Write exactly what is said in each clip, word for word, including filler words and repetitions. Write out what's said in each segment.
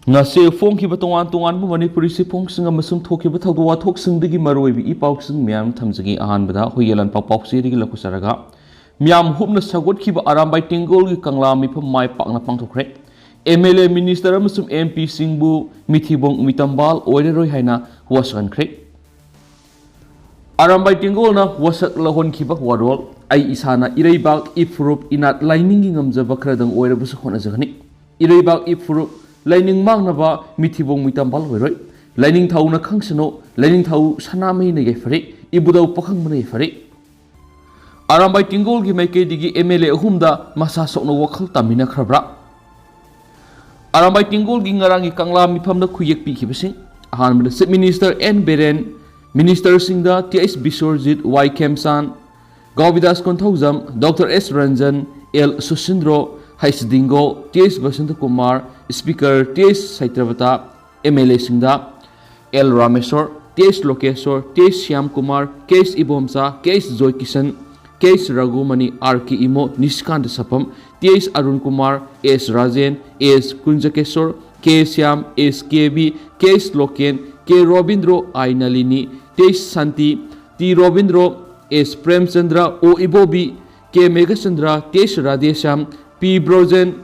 ꯉꯁꯤ ꯐꯣꯡꯈꯤꯕ ꯇꯣꯉꯥꯟ ꯇꯣꯉꯥꯟꯕ ꯃꯅꯤꯄꯨꯔꯤ ꯆꯦꯐꯣꯡꯁꯤꯡ ꯑꯃꯁꯨꯡ ꯊꯣꯛꯈꯤꯕ ꯊꯧꯗꯣꯛ ꯋꯥꯊꯣꯛꯁꯤꯡꯗꯒꯤ ꯃꯔꯨꯑꯣꯏꯕ ꯏ ꯄꯥꯎꯁꯤꯡ ꯃꯌꯥꯝ ꯊꯝꯖꯒꯦ꯫ ꯑꯍꯥꯟꯕꯗ ꯍꯨꯏꯌꯦꯟ ꯂꯥꯟꯄꯥꯎ ꯄꯥꯎꯆꯦꯗꯒꯤ ꯂꯧꯈꯠꯆꯔꯒ, ꯃꯤꯌꯥꯝ ꯍꯨꯞꯅ ꯁꯧꯒꯠꯈꯤꯕ ꯑꯔꯥꯝꯕꯥꯏ ꯇꯦꯡꯒꯣꯜꯒꯤ ꯀꯪꯂꯥ ꯃꯤꯐꯝ ꯃꯥꯏ ꯄꯥꯛꯅ ꯄꯥꯡꯊꯣꯛꯈ꯭ꯔꯦ꯫ ꯑꯦꯝ ꯑꯦꯜ ꯑꯦ, ꯃꯤꯅꯤꯁꯇꯔ ꯑꯃꯁꯨꯡ ꯑꯦꯝ ꯄꯤꯁꯤꯡꯕꯨ ꯃꯤꯊꯤꯕꯣꯡ ꯃꯤꯇꯝꯕꯥꯜ ꯑꯣꯏꯔꯔꯣꯏ ꯍꯥꯏꯅ ꯋꯥꯁꯛꯍꯟꯈ꯭ꯔꯦ꯫ ꯑꯔꯥꯝꯕꯥꯏ ꯇꯦꯡꯒꯣꯜꯅ ꯋꯥꯁꯛ ꯂꯧꯍꯣꯟꯈꯤꯕ ꯋꯥꯔꯣꯜ: ꯑꯩ ꯏꯁꯥꯅ ꯏꯔꯩꯕꯥꯛ, ꯏꯐꯨꯔꯨꯞ, ꯏꯅꯥꯠ, ꯂꯥꯏꯅꯤꯡꯒꯤ ꯉꯝꯖꯕ ꯈꯔꯗꯪ ꯑꯣꯏꯔꯕꯁꯨ ꯍꯣꯠꯅꯖꯒꯅꯤ꯫ ꯏꯔꯩꯕꯥꯛ, ꯏꯐꯨꯔꯨꯞ, ꯂꯥꯏꯅꯤꯡ ꯃꯥꯡꯅꯕ ꯃꯤꯊꯤꯕꯣꯡ ꯃꯤꯇꯝꯕꯥꯜ ꯑꯣꯏꯔꯣꯏ꯫ ꯂꯥꯏꯅꯤꯡꯊꯧꯅ ꯈꯪꯁꯅꯨ, ꯂꯥꯏꯅꯤꯡꯊꯧ ꯁꯅꯥꯃꯍꯤꯅ ꯌꯥꯏꯐꯔꯦ, ꯏꯕꯨꯙꯧ ꯄꯥꯈꯪꯕꯅ ꯌꯥꯏꯐꯔꯦ꯫ ꯑꯔꯥꯝꯕꯥꯏ ꯇꯦꯡꯒꯣꯜꯒꯤ ꯃꯥꯏꯀꯩꯗꯒꯤ ꯑꯦꯝ ꯑꯦꯜ ꯑꯦ ꯑꯍꯨꯝꯗ ꯃꯁꯥ ꯁꯣꯛꯅ ꯋꯥꯈꯜ ꯇꯥꯃꯤꯟꯅꯈ꯭ꯔꯕ꯭ꯔꯥ? ꯑꯔꯥꯝꯕꯥꯏ ꯇꯦꯡꯒꯣꯜꯒꯤ ꯉꯔꯥꯡꯒꯤ ꯀꯪꯂꯥ ꯃꯤꯐꯝꯗ ꯈꯨꯌꯦꯛ ꯄꯤꯈꯤꯕꯁꯤꯡ: ꯑꯍꯥꯟꯕꯗ ꯆꯤꯐ ꯃꯤꯅꯤꯁꯇꯔ ꯑꯦꯟ ꯕꯤꯔꯦꯟ, ꯃꯤꯅꯤꯁꯇꯔꯁꯤꯡꯗ T H Biswajit, Y Khemchand, Gobindas Konthoujam, doctor S Ranjan, L Susindro, ꯍꯩꯁ Dingo, T H Basantakumar, speaker T H Satyabrata, M L ꯑꯦꯁꯤꯡꯗ L Rameshwor, T H Lokeshwor, T H Shyamkumar, K H Ibomcha, K H Joykishan, K H Raghumani, R K Imo, Nishikant Sapam, T H Arun Kumar, S Rajen, S Kunjakeshwor, K Shyam, S K B, K H local, K Robindro, I Nalini, T H Shanti, T Robindro, S Premchandra, O Ibobi, K Meghachandra, T H Radheshyam, P Brojen,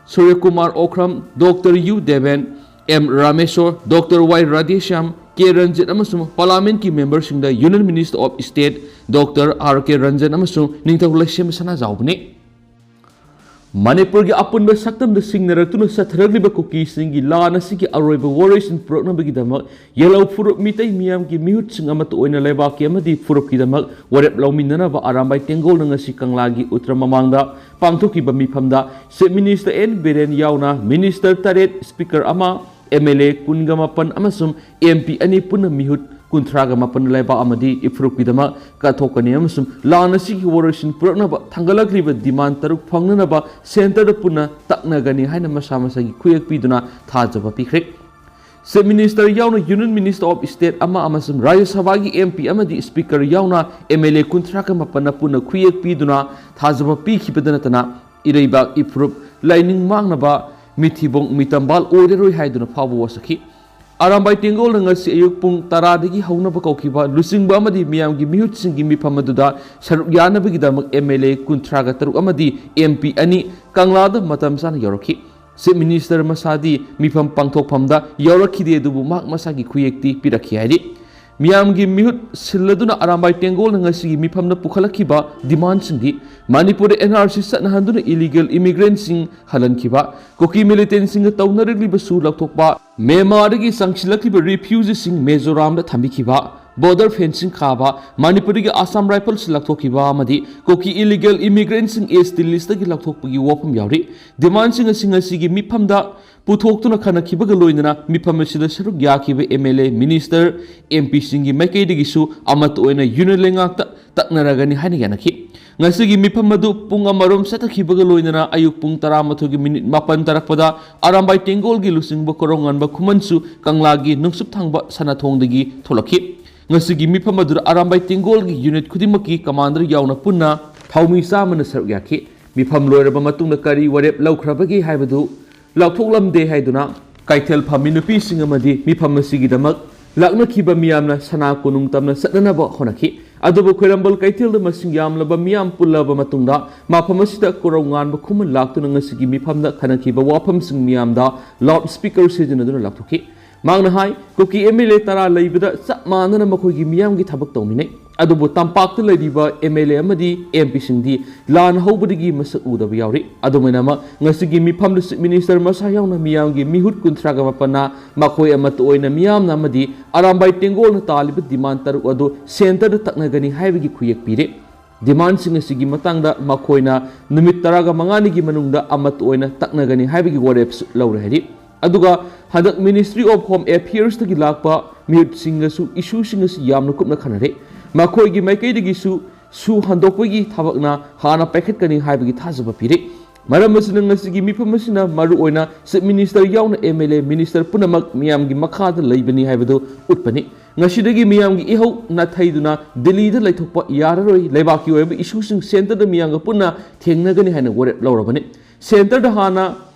Suryakumar Okram, doctor U Deben, M Rameshwor, doctor Y Radheshyam, K Ranjit ꯑꯃꯁꯨꯡ ꯄꯥꯔꯂꯥꯃꯦꯟꯠꯀꯤ ꯃꯦꯝꯕꯔꯁꯤꯡꯗ union minister of state doctor R K Ranjan ꯑꯃꯁꯨꯡ ꯅꯤꯡꯊꯧ ꯂꯩꯁꯦꯝꯕ ꯁꯅꯥꯖꯥꯎꯕꯅꯤ꯫ ꯃꯅꯤꯄꯨꯔꯒꯤ ꯑꯄꯨꯟꯕ ꯁꯛꯇꯝꯗ ꯁꯤꯡꯅꯔꯛꯇꯨꯅ ꯆꯠꯊꯔꯛꯂꯤꯕ ꯀꯨꯀꯤꯁꯤꯡꯒꯤ ꯂꯥꯟ ꯑꯁꯤꯒꯤ ꯑꯔꯣꯏꯕ ꯋꯥꯔꯣꯏꯁꯤꯟ ꯄꯨꯔꯛꯅꯕꯒꯤꯗꯃꯛ ꯌꯦꯜꯍꯧ ꯐꯨꯔꯨꯞ ꯃꯤꯇꯩ ꯃꯤꯌꯥꯝꯒꯤ ꯃꯤꯍꯨꯠꯁꯤꯡ ꯑꯃꯠꯇ ꯑꯣꯏꯅ ꯂꯩꯕꯥꯛꯀꯤ ꯑꯃꯗꯤ ꯐꯨꯔꯨꯞꯀꯤꯗꯃꯛ ꯋꯥꯔꯦꯞ ꯂꯧꯃꯤꯟꯅꯅꯕ ꯑꯔꯥꯝꯕꯥꯏ ꯇꯦꯡꯒꯣꯜꯅ ꯉꯁꯤ ꯀꯪꯂꯥꯒꯤ ꯎꯇ꯭ꯔ ꯃꯃꯥꯡꯗ ꯄꯥꯡꯊꯣꯛꯈꯤꯕ ꯃꯤꯐꯝꯗ ꯆꯤꯐ ꯃꯤꯅꯤꯁꯇꯔ ꯑꯦꯟ ꯕꯤꯔꯦꯟ ꯌꯥꯎꯅ ꯃꯤꯅꯤꯁꯇꯔ ꯇꯔꯦꯠ, ꯁ꯭ꯄꯤꯀꯔ ꯑꯃ, ꯑꯦꯝ ꯑꯦꯜ ꯑꯦ ꯀꯨꯟꯒ ꯃꯥꯄꯟ ꯑꯃꯁꯨꯡ ꯑꯦꯝ ꯄꯤ ꯑꯅꯤ ꯄꯨꯟꯅ ꯃꯤꯍꯨꯠ ꯀꯨꯟꯊ꯭ꯔꯥꯒ ꯃꯥꯄꯟ ꯂꯩꯕꯥꯛ ꯑꯃꯗꯤ ꯏꯐꯨꯔꯨꯞꯀꯤꯗꯃꯛ ꯀꯠꯊꯣꯛꯀꯅꯤ ꯑꯃꯁꯨꯡ ꯂꯥꯟ ꯑꯁꯤꯒꯤ ꯋꯥꯔꯣꯏꯁꯤꯟ ꯄꯨꯔꯛꯅꯕ ꯊꯥꯡꯒꯠꯂꯛꯂꯤꯕ ꯗꯤꯃꯥꯟ ꯇꯔꯨꯛ ꯐꯪꯅꯅꯕ ꯁꯦꯟꯇꯔꯗ ꯄꯨꯟꯅ ꯇꯛꯅꯒꯅꯤ ꯍꯥꯏꯅ ꯃꯁꯥ ꯃꯁꯥꯒꯤ ꯈꯨꯌꯦꯛ ꯄꯤꯗꯨꯅ ꯊꯥꯖꯕ ꯄꯤꯈ꯭ꯔꯦ꯫ ꯆꯤꯐ ꯃꯤꯅꯤꯁꯇꯔ ꯌꯥꯎꯅ ꯌꯨꯅꯤꯌꯟ ꯃꯤꯅꯤꯁꯇꯔ ꯑꯣꯐ ꯁ꯭ꯇꯦꯠ ꯑꯃ ꯑꯃꯁꯨꯡ ꯔꯥꯖ꯭ꯌ ꯁꯚꯥꯒꯤ ꯑꯦꯝ ꯄꯤ ꯑꯃꯗꯤ ꯁ꯭ꯄꯤꯀꯔ ꯌꯥꯎꯅ ꯑꯦꯝ ꯑꯦꯜ ꯑꯦ ꯀꯨꯟꯊ꯭ꯔꯥꯒ ꯃꯥꯄꯟꯅ ꯄꯨꯟꯅ ꯈꯨꯌꯦꯛ ꯄꯤꯗꯨꯅ ꯊꯥꯖꯕ ꯄꯤꯈꯤꯕꯗ ꯅꯠꯇꯅ ꯏꯔꯩꯕꯥꯛ, ꯏꯐꯨꯔꯨꯞ, ꯂꯥꯏꯅꯤꯡ ꯃꯥꯡꯅꯕ ꯃꯤꯊꯤꯕꯣꯡ ꯃꯤꯇꯝꯕꯥꯜ ꯑꯣꯏꯔꯔꯣꯏ ꯍꯥꯏꯗꯨꯅ ꯐꯥꯎꯕ ꯋꯥꯁꯛꯈꯤ꯫ ꯑꯔꯥꯝꯕꯥꯏ ꯇꯦꯡꯒꯣꯜꯅ ꯉꯁꯤ ꯑꯌꯨꯛ ꯄꯨꯡ ꯇꯔꯥꯗꯒꯤ ꯍꯧꯅꯕ ꯀꯧꯈꯤꯕ ꯂꯨꯆꯤꯡꯕ ꯑꯃꯗꯤ ꯃꯤꯌꯥꯝꯒꯤ ꯃꯤꯍꯨꯠꯁꯤꯡꯒꯤ ꯃꯤꯐꯝ ꯑꯗꯨꯗ ꯁꯔꯨꯛ ꯌꯥꯅꯕꯒꯤꯗꯃꯛ ꯑꯦꯝ ꯑꯦꯜ ꯑꯦ ꯀꯨꯟꯊ꯭ꯔꯥꯒ ꯇꯔꯨꯛ ꯑꯃꯗꯤ ꯑꯦꯝ ꯄꯤ ꯑꯅꯤ ꯀꯪꯂꯥꯗ ꯃꯇꯝ ꯆꯥꯅ ꯌꯧꯔꯛꯈꯤ꯫ ꯆꯤꯐ ꯃꯤꯅꯤꯁꯇꯔ ꯃꯁꯥꯗꯤ ꯃꯤꯐꯝ ꯄꯥꯡꯊꯣꯛꯐꯝꯗ ꯌꯧꯔꯛꯈꯤꯗꯦ, ꯑꯗꯨꯕꯨ ꯃꯍꯥꯛ ꯃꯁꯥꯒꯤ ꯈꯨꯌꯦꯛꯇꯤ ꯄꯤꯔꯛꯈꯤ ꯍꯥꯏꯔꯤ꯫ ꯃꯤꯌꯥꯝꯒꯤ ꯃꯤꯍꯨꯠ ꯁꯤꯜꯂꯗꯨꯅ ꯑꯔꯥꯝꯕꯥꯏ ꯇꯦꯡꯒꯣꯜꯅ ꯉꯁꯤꯒꯤ ꯃꯤꯐꯝꯗ ꯄꯨꯈꯠꯂꯛꯈꯤꯕ ꯗꯤꯃꯥꯟꯁꯤꯡꯗꯤ ꯃꯅꯤꯄꯨꯔꯗ ꯑꯦꯟ ꯑꯥꯔ ꯁꯤ ꯆꯠꯅꯍꯟꯗꯨꯅ ꯏꯂꯤꯒꯦꯜ ꯏꯃꯤꯒ꯭ꯔꯦꯟꯁꯤꯡ ꯍꯜꯍꯟꯈꯤꯕ, ꯀꯨꯀꯤ ꯃꯤꯂꯤꯇꯦꯟꯁꯤꯡꯒ ꯇꯧꯅꯔꯛꯂꯤꯕꯁꯨ ꯂꯧꯊꯣꯛꯄ, ꯃ꯭ꯌꯥꯟꯃꯥꯔꯗꯒꯤ ꯆꯪꯁꯤꯜꯂꯛꯂꯤꯕ ꯔꯤꯐ꯭ꯌꯨꯖꯤꯁꯤꯡ ꯃꯤꯖꯣꯔꯥꯝꯗ ꯊꯝꯕꯤꯈꯤꯕ, ꯕꯣꯔꯗꯔ ꯐꯦꯟꯁꯤꯡ ꯈꯥꯕ, ꯃꯅꯤꯄꯨꯔꯗꯒꯤ ꯑꯁꯥꯝ ꯔꯥꯏꯐꯜꯁ ꯂꯧꯊꯣꯛꯈꯤꯕ ꯑꯃꯗꯤ ꯀꯨꯀꯤ ꯏꯂꯤꯒꯦꯜ ꯏꯃꯤꯒ꯭ꯔꯦꯟꯁꯤꯡ ꯑꯦꯁ ꯇꯤ ꯂꯤꯁꯇꯒꯤ ꯂꯧꯊꯣꯛꯄꯒꯤ ꯋꯥꯐꯝ ꯌꯥꯎꯔꯤ꯫ ꯗꯤꯃꯥꯟꯁꯤꯡ ꯑꯁꯤ ꯉꯁꯤꯒꯤ ꯃꯤꯐꯝꯗ ꯄꯨꯊꯣꯛꯇꯨꯅ ꯈꯟꯅꯈꯤꯕꯒ ꯂꯣꯏꯅꯅ ꯃꯤꯐꯝ ꯑꯁꯤꯗ ꯁꯔꯨꯛ ꯌꯥꯈꯤꯕ M L A, minister, M ꯄꯤꯁꯤꯡꯒꯤ ꯃꯥꯏꯀꯩꯗꯒꯤꯁꯨ ꯑꯃꯠꯇ ꯑꯣꯏꯅ ꯌꯨꯅꯤꯠ ꯂꯩꯉꯥꯛꯇ ꯇꯛꯅꯔꯒꯅꯤ ꯍꯥꯏꯅ ꯌꯥꯅꯈꯤ꯫ ꯉꯁꯤꯒꯤ ꯃꯤꯐꯝ ꯑꯗꯨ ꯄꯨꯡ ꯑꯃꯔꯣꯝ ꯆꯠꯊꯈꯤꯕꯒ ꯂꯣꯏꯅꯅ ꯑꯌꯨꯛ ꯄꯨꯡ ꯇꯔꯥꯃꯥꯊꯣꯏꯒꯤ ꯃꯤꯅꯤꯠ ꯃꯥꯄꯟ ꯇꯥꯔꯛꯄꯗ ꯑꯔꯥꯝꯕꯥꯏ ꯇꯦꯡꯒꯣꯜꯒꯤ ꯂꯨꯆꯤꯡꯕ ꯀꯣꯔꯧꯉꯥꯟꯕ ꯈꯨꯃꯟꯁꯨ ꯀꯪꯂꯥꯒꯤ ꯅꯨꯡꯁꯨꯞ ꯊꯥꯡꯕ ꯁꯅꯥꯊꯣꯡꯗꯒꯤ ꯊꯣꯛꯂꯛꯈꯤ꯫ ꯉꯁꯤꯒꯤ ꯃꯤꯐꯝ ꯑꯗꯨꯗ ꯑꯔꯥꯝꯕꯥꯏ ꯇꯦꯡꯒꯣꯜꯒꯤ ꯌꯨꯅꯤꯠ ꯈꯨꯗꯤꯡꯃꯛꯀꯤ ꯀꯃꯥꯟꯗꯔ ꯌꯥꯎꯅ ꯄꯨꯟꯅ ꯊꯧꯃꯤ ꯆꯥꯝꯃꯅ ꯁꯔꯨꯛ ꯌꯥꯈꯤ꯫ ꯃꯤꯐꯝ ꯂꯣꯏꯔꯕ ꯃꯇꯨꯡꯗ ꯀꯔꯤ ꯋꯥꯔꯦꯞ ꯂꯧꯈ꯭ꯔꯕꯒꯦ ꯍꯥꯏꯕꯗꯨ ꯂꯥꯎꯊꯣꯛꯂꯝꯗꯦ ꯍꯥꯏꯗꯨꯅ ꯀꯩꯊꯦꯜ ꯐꯝꯃꯤ ꯅꯨꯄꯤꯁꯤꯡ ꯑꯃꯗꯤ ꯃꯤꯐꯝ ꯑꯁꯤꯒꯤꯗꯃꯛ ꯂꯥꯛꯅꯈꯤꯕ ꯃꯤꯌꯥꯝꯅ ꯁꯅꯥ ꯀꯣꯅꯨꯡ ꯇꯝꯅ ꯆꯠꯅꯅꯕ ꯍꯣꯠꯅꯈꯤ꯫ ꯑꯗꯨꯕꯨ ꯈ꯭ꯋꯥꯏꯔꯝꯕꯟ ꯀꯩꯊꯦꯜꯗ ꯃꯁꯤꯡ ꯌꯥꯝꯂꯕ ꯃꯤꯌꯥꯝ ꯄꯨꯜꯂꯕ ꯃꯇꯨꯡꯗ ꯃꯐꯝ ꯑꯁꯤꯗ ꯀꯣꯔꯧꯉꯥꯟꯕ ꯈꯨꯃꯟ ꯂꯥꯛꯇꯨꯅ ꯉꯁꯤꯒꯤ ꯃꯤꯐꯝꯗ ꯈꯟꯅꯈꯤꯕ ꯋꯥꯐꯝꯁꯤꯡ ꯃꯤꯌꯥꯝꯗ ꯂꯥꯎꯗ ꯁ꯭ꯄꯤꯀꯔ ꯁꯤꯖꯤꯟꯅꯗꯨꯅ ꯂꯥꯎꯊꯣꯛꯈꯤ꯫ ꯃꯍꯥꯛꯅ ꯍꯥꯏ, ꯀꯨꯀꯤ ꯑꯦꯝ ꯑꯦꯜ ꯑꯦ ꯇꯔꯥ ꯂꯩꯕꯗ ꯆꯞ ꯃꯥꯟꯅꯅ ꯃꯈꯣꯏꯒꯤ ꯃꯤꯌꯥꯝꯒꯤ ꯊꯕꯛ ꯇꯧꯃꯤꯟꯅꯩ꯫ ꯑꯗꯨꯕꯨ ꯇꯝꯄꯥꯛꯇ ꯂꯩꯔꯤꯕ ꯑꯦꯝ ꯑꯦꯜ ꯑꯦ ꯑꯃꯗꯤ ꯑꯦꯝ ꯄꯤꯁꯤꯡꯗꯤ ꯂꯥꯟ ꯍꯧꯕꯗꯒꯤ ꯃꯁꯛ ꯎꯗꯕ ꯌꯥꯎꯔꯤ꯫ ꯑꯗꯨꯃꯥꯏꯅꯃꯛ ꯉꯁꯤꯒꯤ ꯃꯤꯐꯝꯗ ꯆꯤꯐ ꯃꯤꯅꯤꯁꯇꯔ ꯃꯁꯥ ꯌꯥꯎꯅ ꯃꯤꯌꯥꯝꯒꯤ ꯃꯤꯍꯨꯠ ꯀꯨꯟꯊ꯭ꯔꯥꯒ ꯃꯥꯄꯟꯅ ꯃꯈꯣꯏ ꯑꯃꯠꯇ ꯑꯣꯏꯅ ꯃꯤꯌꯥꯝꯅ ꯑꯃꯗꯤ ꯑꯔꯥꯝꯕꯥꯏ ꯇꯦꯡꯒꯣꯜꯅ ꯇꯥꯜꯂꯤꯕ ꯗꯤꯃꯥꯟ ꯇꯔꯨꯛ ꯑꯗꯨ ꯁꯦꯟꯇꯔꯗ ꯇꯛꯅꯒꯅꯤ ꯍꯥꯏꯕꯒꯤ ꯈꯨꯌꯦꯛ ꯄꯤꯔꯦ꯫ ꯗꯤꯃꯥꯟꯁꯤꯡ ꯑꯁꯤꯒꯤ ꯃꯇꯥꯡꯗ ꯃꯈꯣꯏꯅ ꯅꯨꯃꯤꯠ ꯇꯔꯥꯒ ꯃꯉꯥꯅꯤꯒꯤ ꯃꯅꯨꯡꯗ ꯑꯃꯠꯇ ꯑꯣꯏꯅ ꯇꯛꯅꯒꯅꯤ ꯍꯥꯏꯕꯒꯤ ꯋꯥꯔꯦꯞꯁꯨ ꯂꯧꯔꯦ ꯍꯥꯏꯔꯤ꯫ ꯑꯗꯨꯒ ꯍꯟꯗꯛ ꯃꯤꯅꯤꯁꯇ꯭ꯔꯤ ꯑꯣꯐ ꯍꯣꯝ ꯑꯦꯐꯤꯌꯔꯁꯇꯒꯤ ꯂꯥꯛꯄ ꯃꯤꯍꯨꯠꯁꯤꯡꯒꯁꯨ ꯏꯁꯨꯁꯤꯡ ꯑꯁꯤ ꯌꯥꯝꯅ ꯀꯨꯞꯅ ꯈꯟꯅꯔꯦ꯫ ꯃꯈꯣꯏꯒꯤ ꯃꯥꯏꯀꯩꯗꯒꯤꯁꯨ ꯁꯨ ꯍꯟꯗꯣꯛꯄꯒꯤ ꯊꯕꯛꯅ ꯍꯥꯟꯅ ꯄꯥꯏꯈꯠꯀꯅꯤ ꯍꯥꯏꯕꯒꯤ ꯊꯥꯖꯕ ꯄꯤꯔꯤ꯫ ꯃꯔꯝ ꯑꯁꯤꯅ ꯉꯁꯤꯒꯤ ꯃꯤꯐꯝ ꯑꯁꯤꯅ ꯃꯔꯨꯑꯣꯏꯅ ꯆꯤꯐ ꯃꯤꯅꯤꯁꯇꯔ ꯌꯥꯎꯅ ꯑꯦꯝ ꯑꯦꯜ ꯑꯦ, ꯃꯤꯅꯤꯁꯇꯔ ꯄꯨꯝꯅꯃꯛ ꯃꯤꯌꯥꯝꯒꯤ ꯃꯈꯥꯗ ꯂꯩꯕꯅꯤ ꯍꯥꯏꯕꯗꯨ ꯎꯠꯄꯅꯤ꯫ ꯉꯁꯤꯗꯒꯤ ꯃꯤꯌꯥꯝꯒꯤ ꯏꯍꯧ ꯅꯥꯊꯩꯗꯨꯅ ꯗꯤꯜꯂꯤꯗ ꯂꯩꯊꯣꯛꯄ ꯌꯥꯔꯔꯣꯏ꯫ ꯂꯩꯕꯥꯛꯀꯤ ꯑꯣꯏꯕ ꯏꯁꯨꯁꯤꯡ ꯁꯦꯟꯇꯔꯗ ꯃꯤꯌꯥꯝꯒ ꯄꯨꯟꯅ ꯊꯦꯡꯅꯒꯅꯤ ꯍꯥꯏꯅ ꯋꯥꯔꯦꯞ ꯂꯧꯔꯕꯅꯤ꯫ ꯁꯦꯟꯇꯔꯗ ꯍꯥꯟꯅ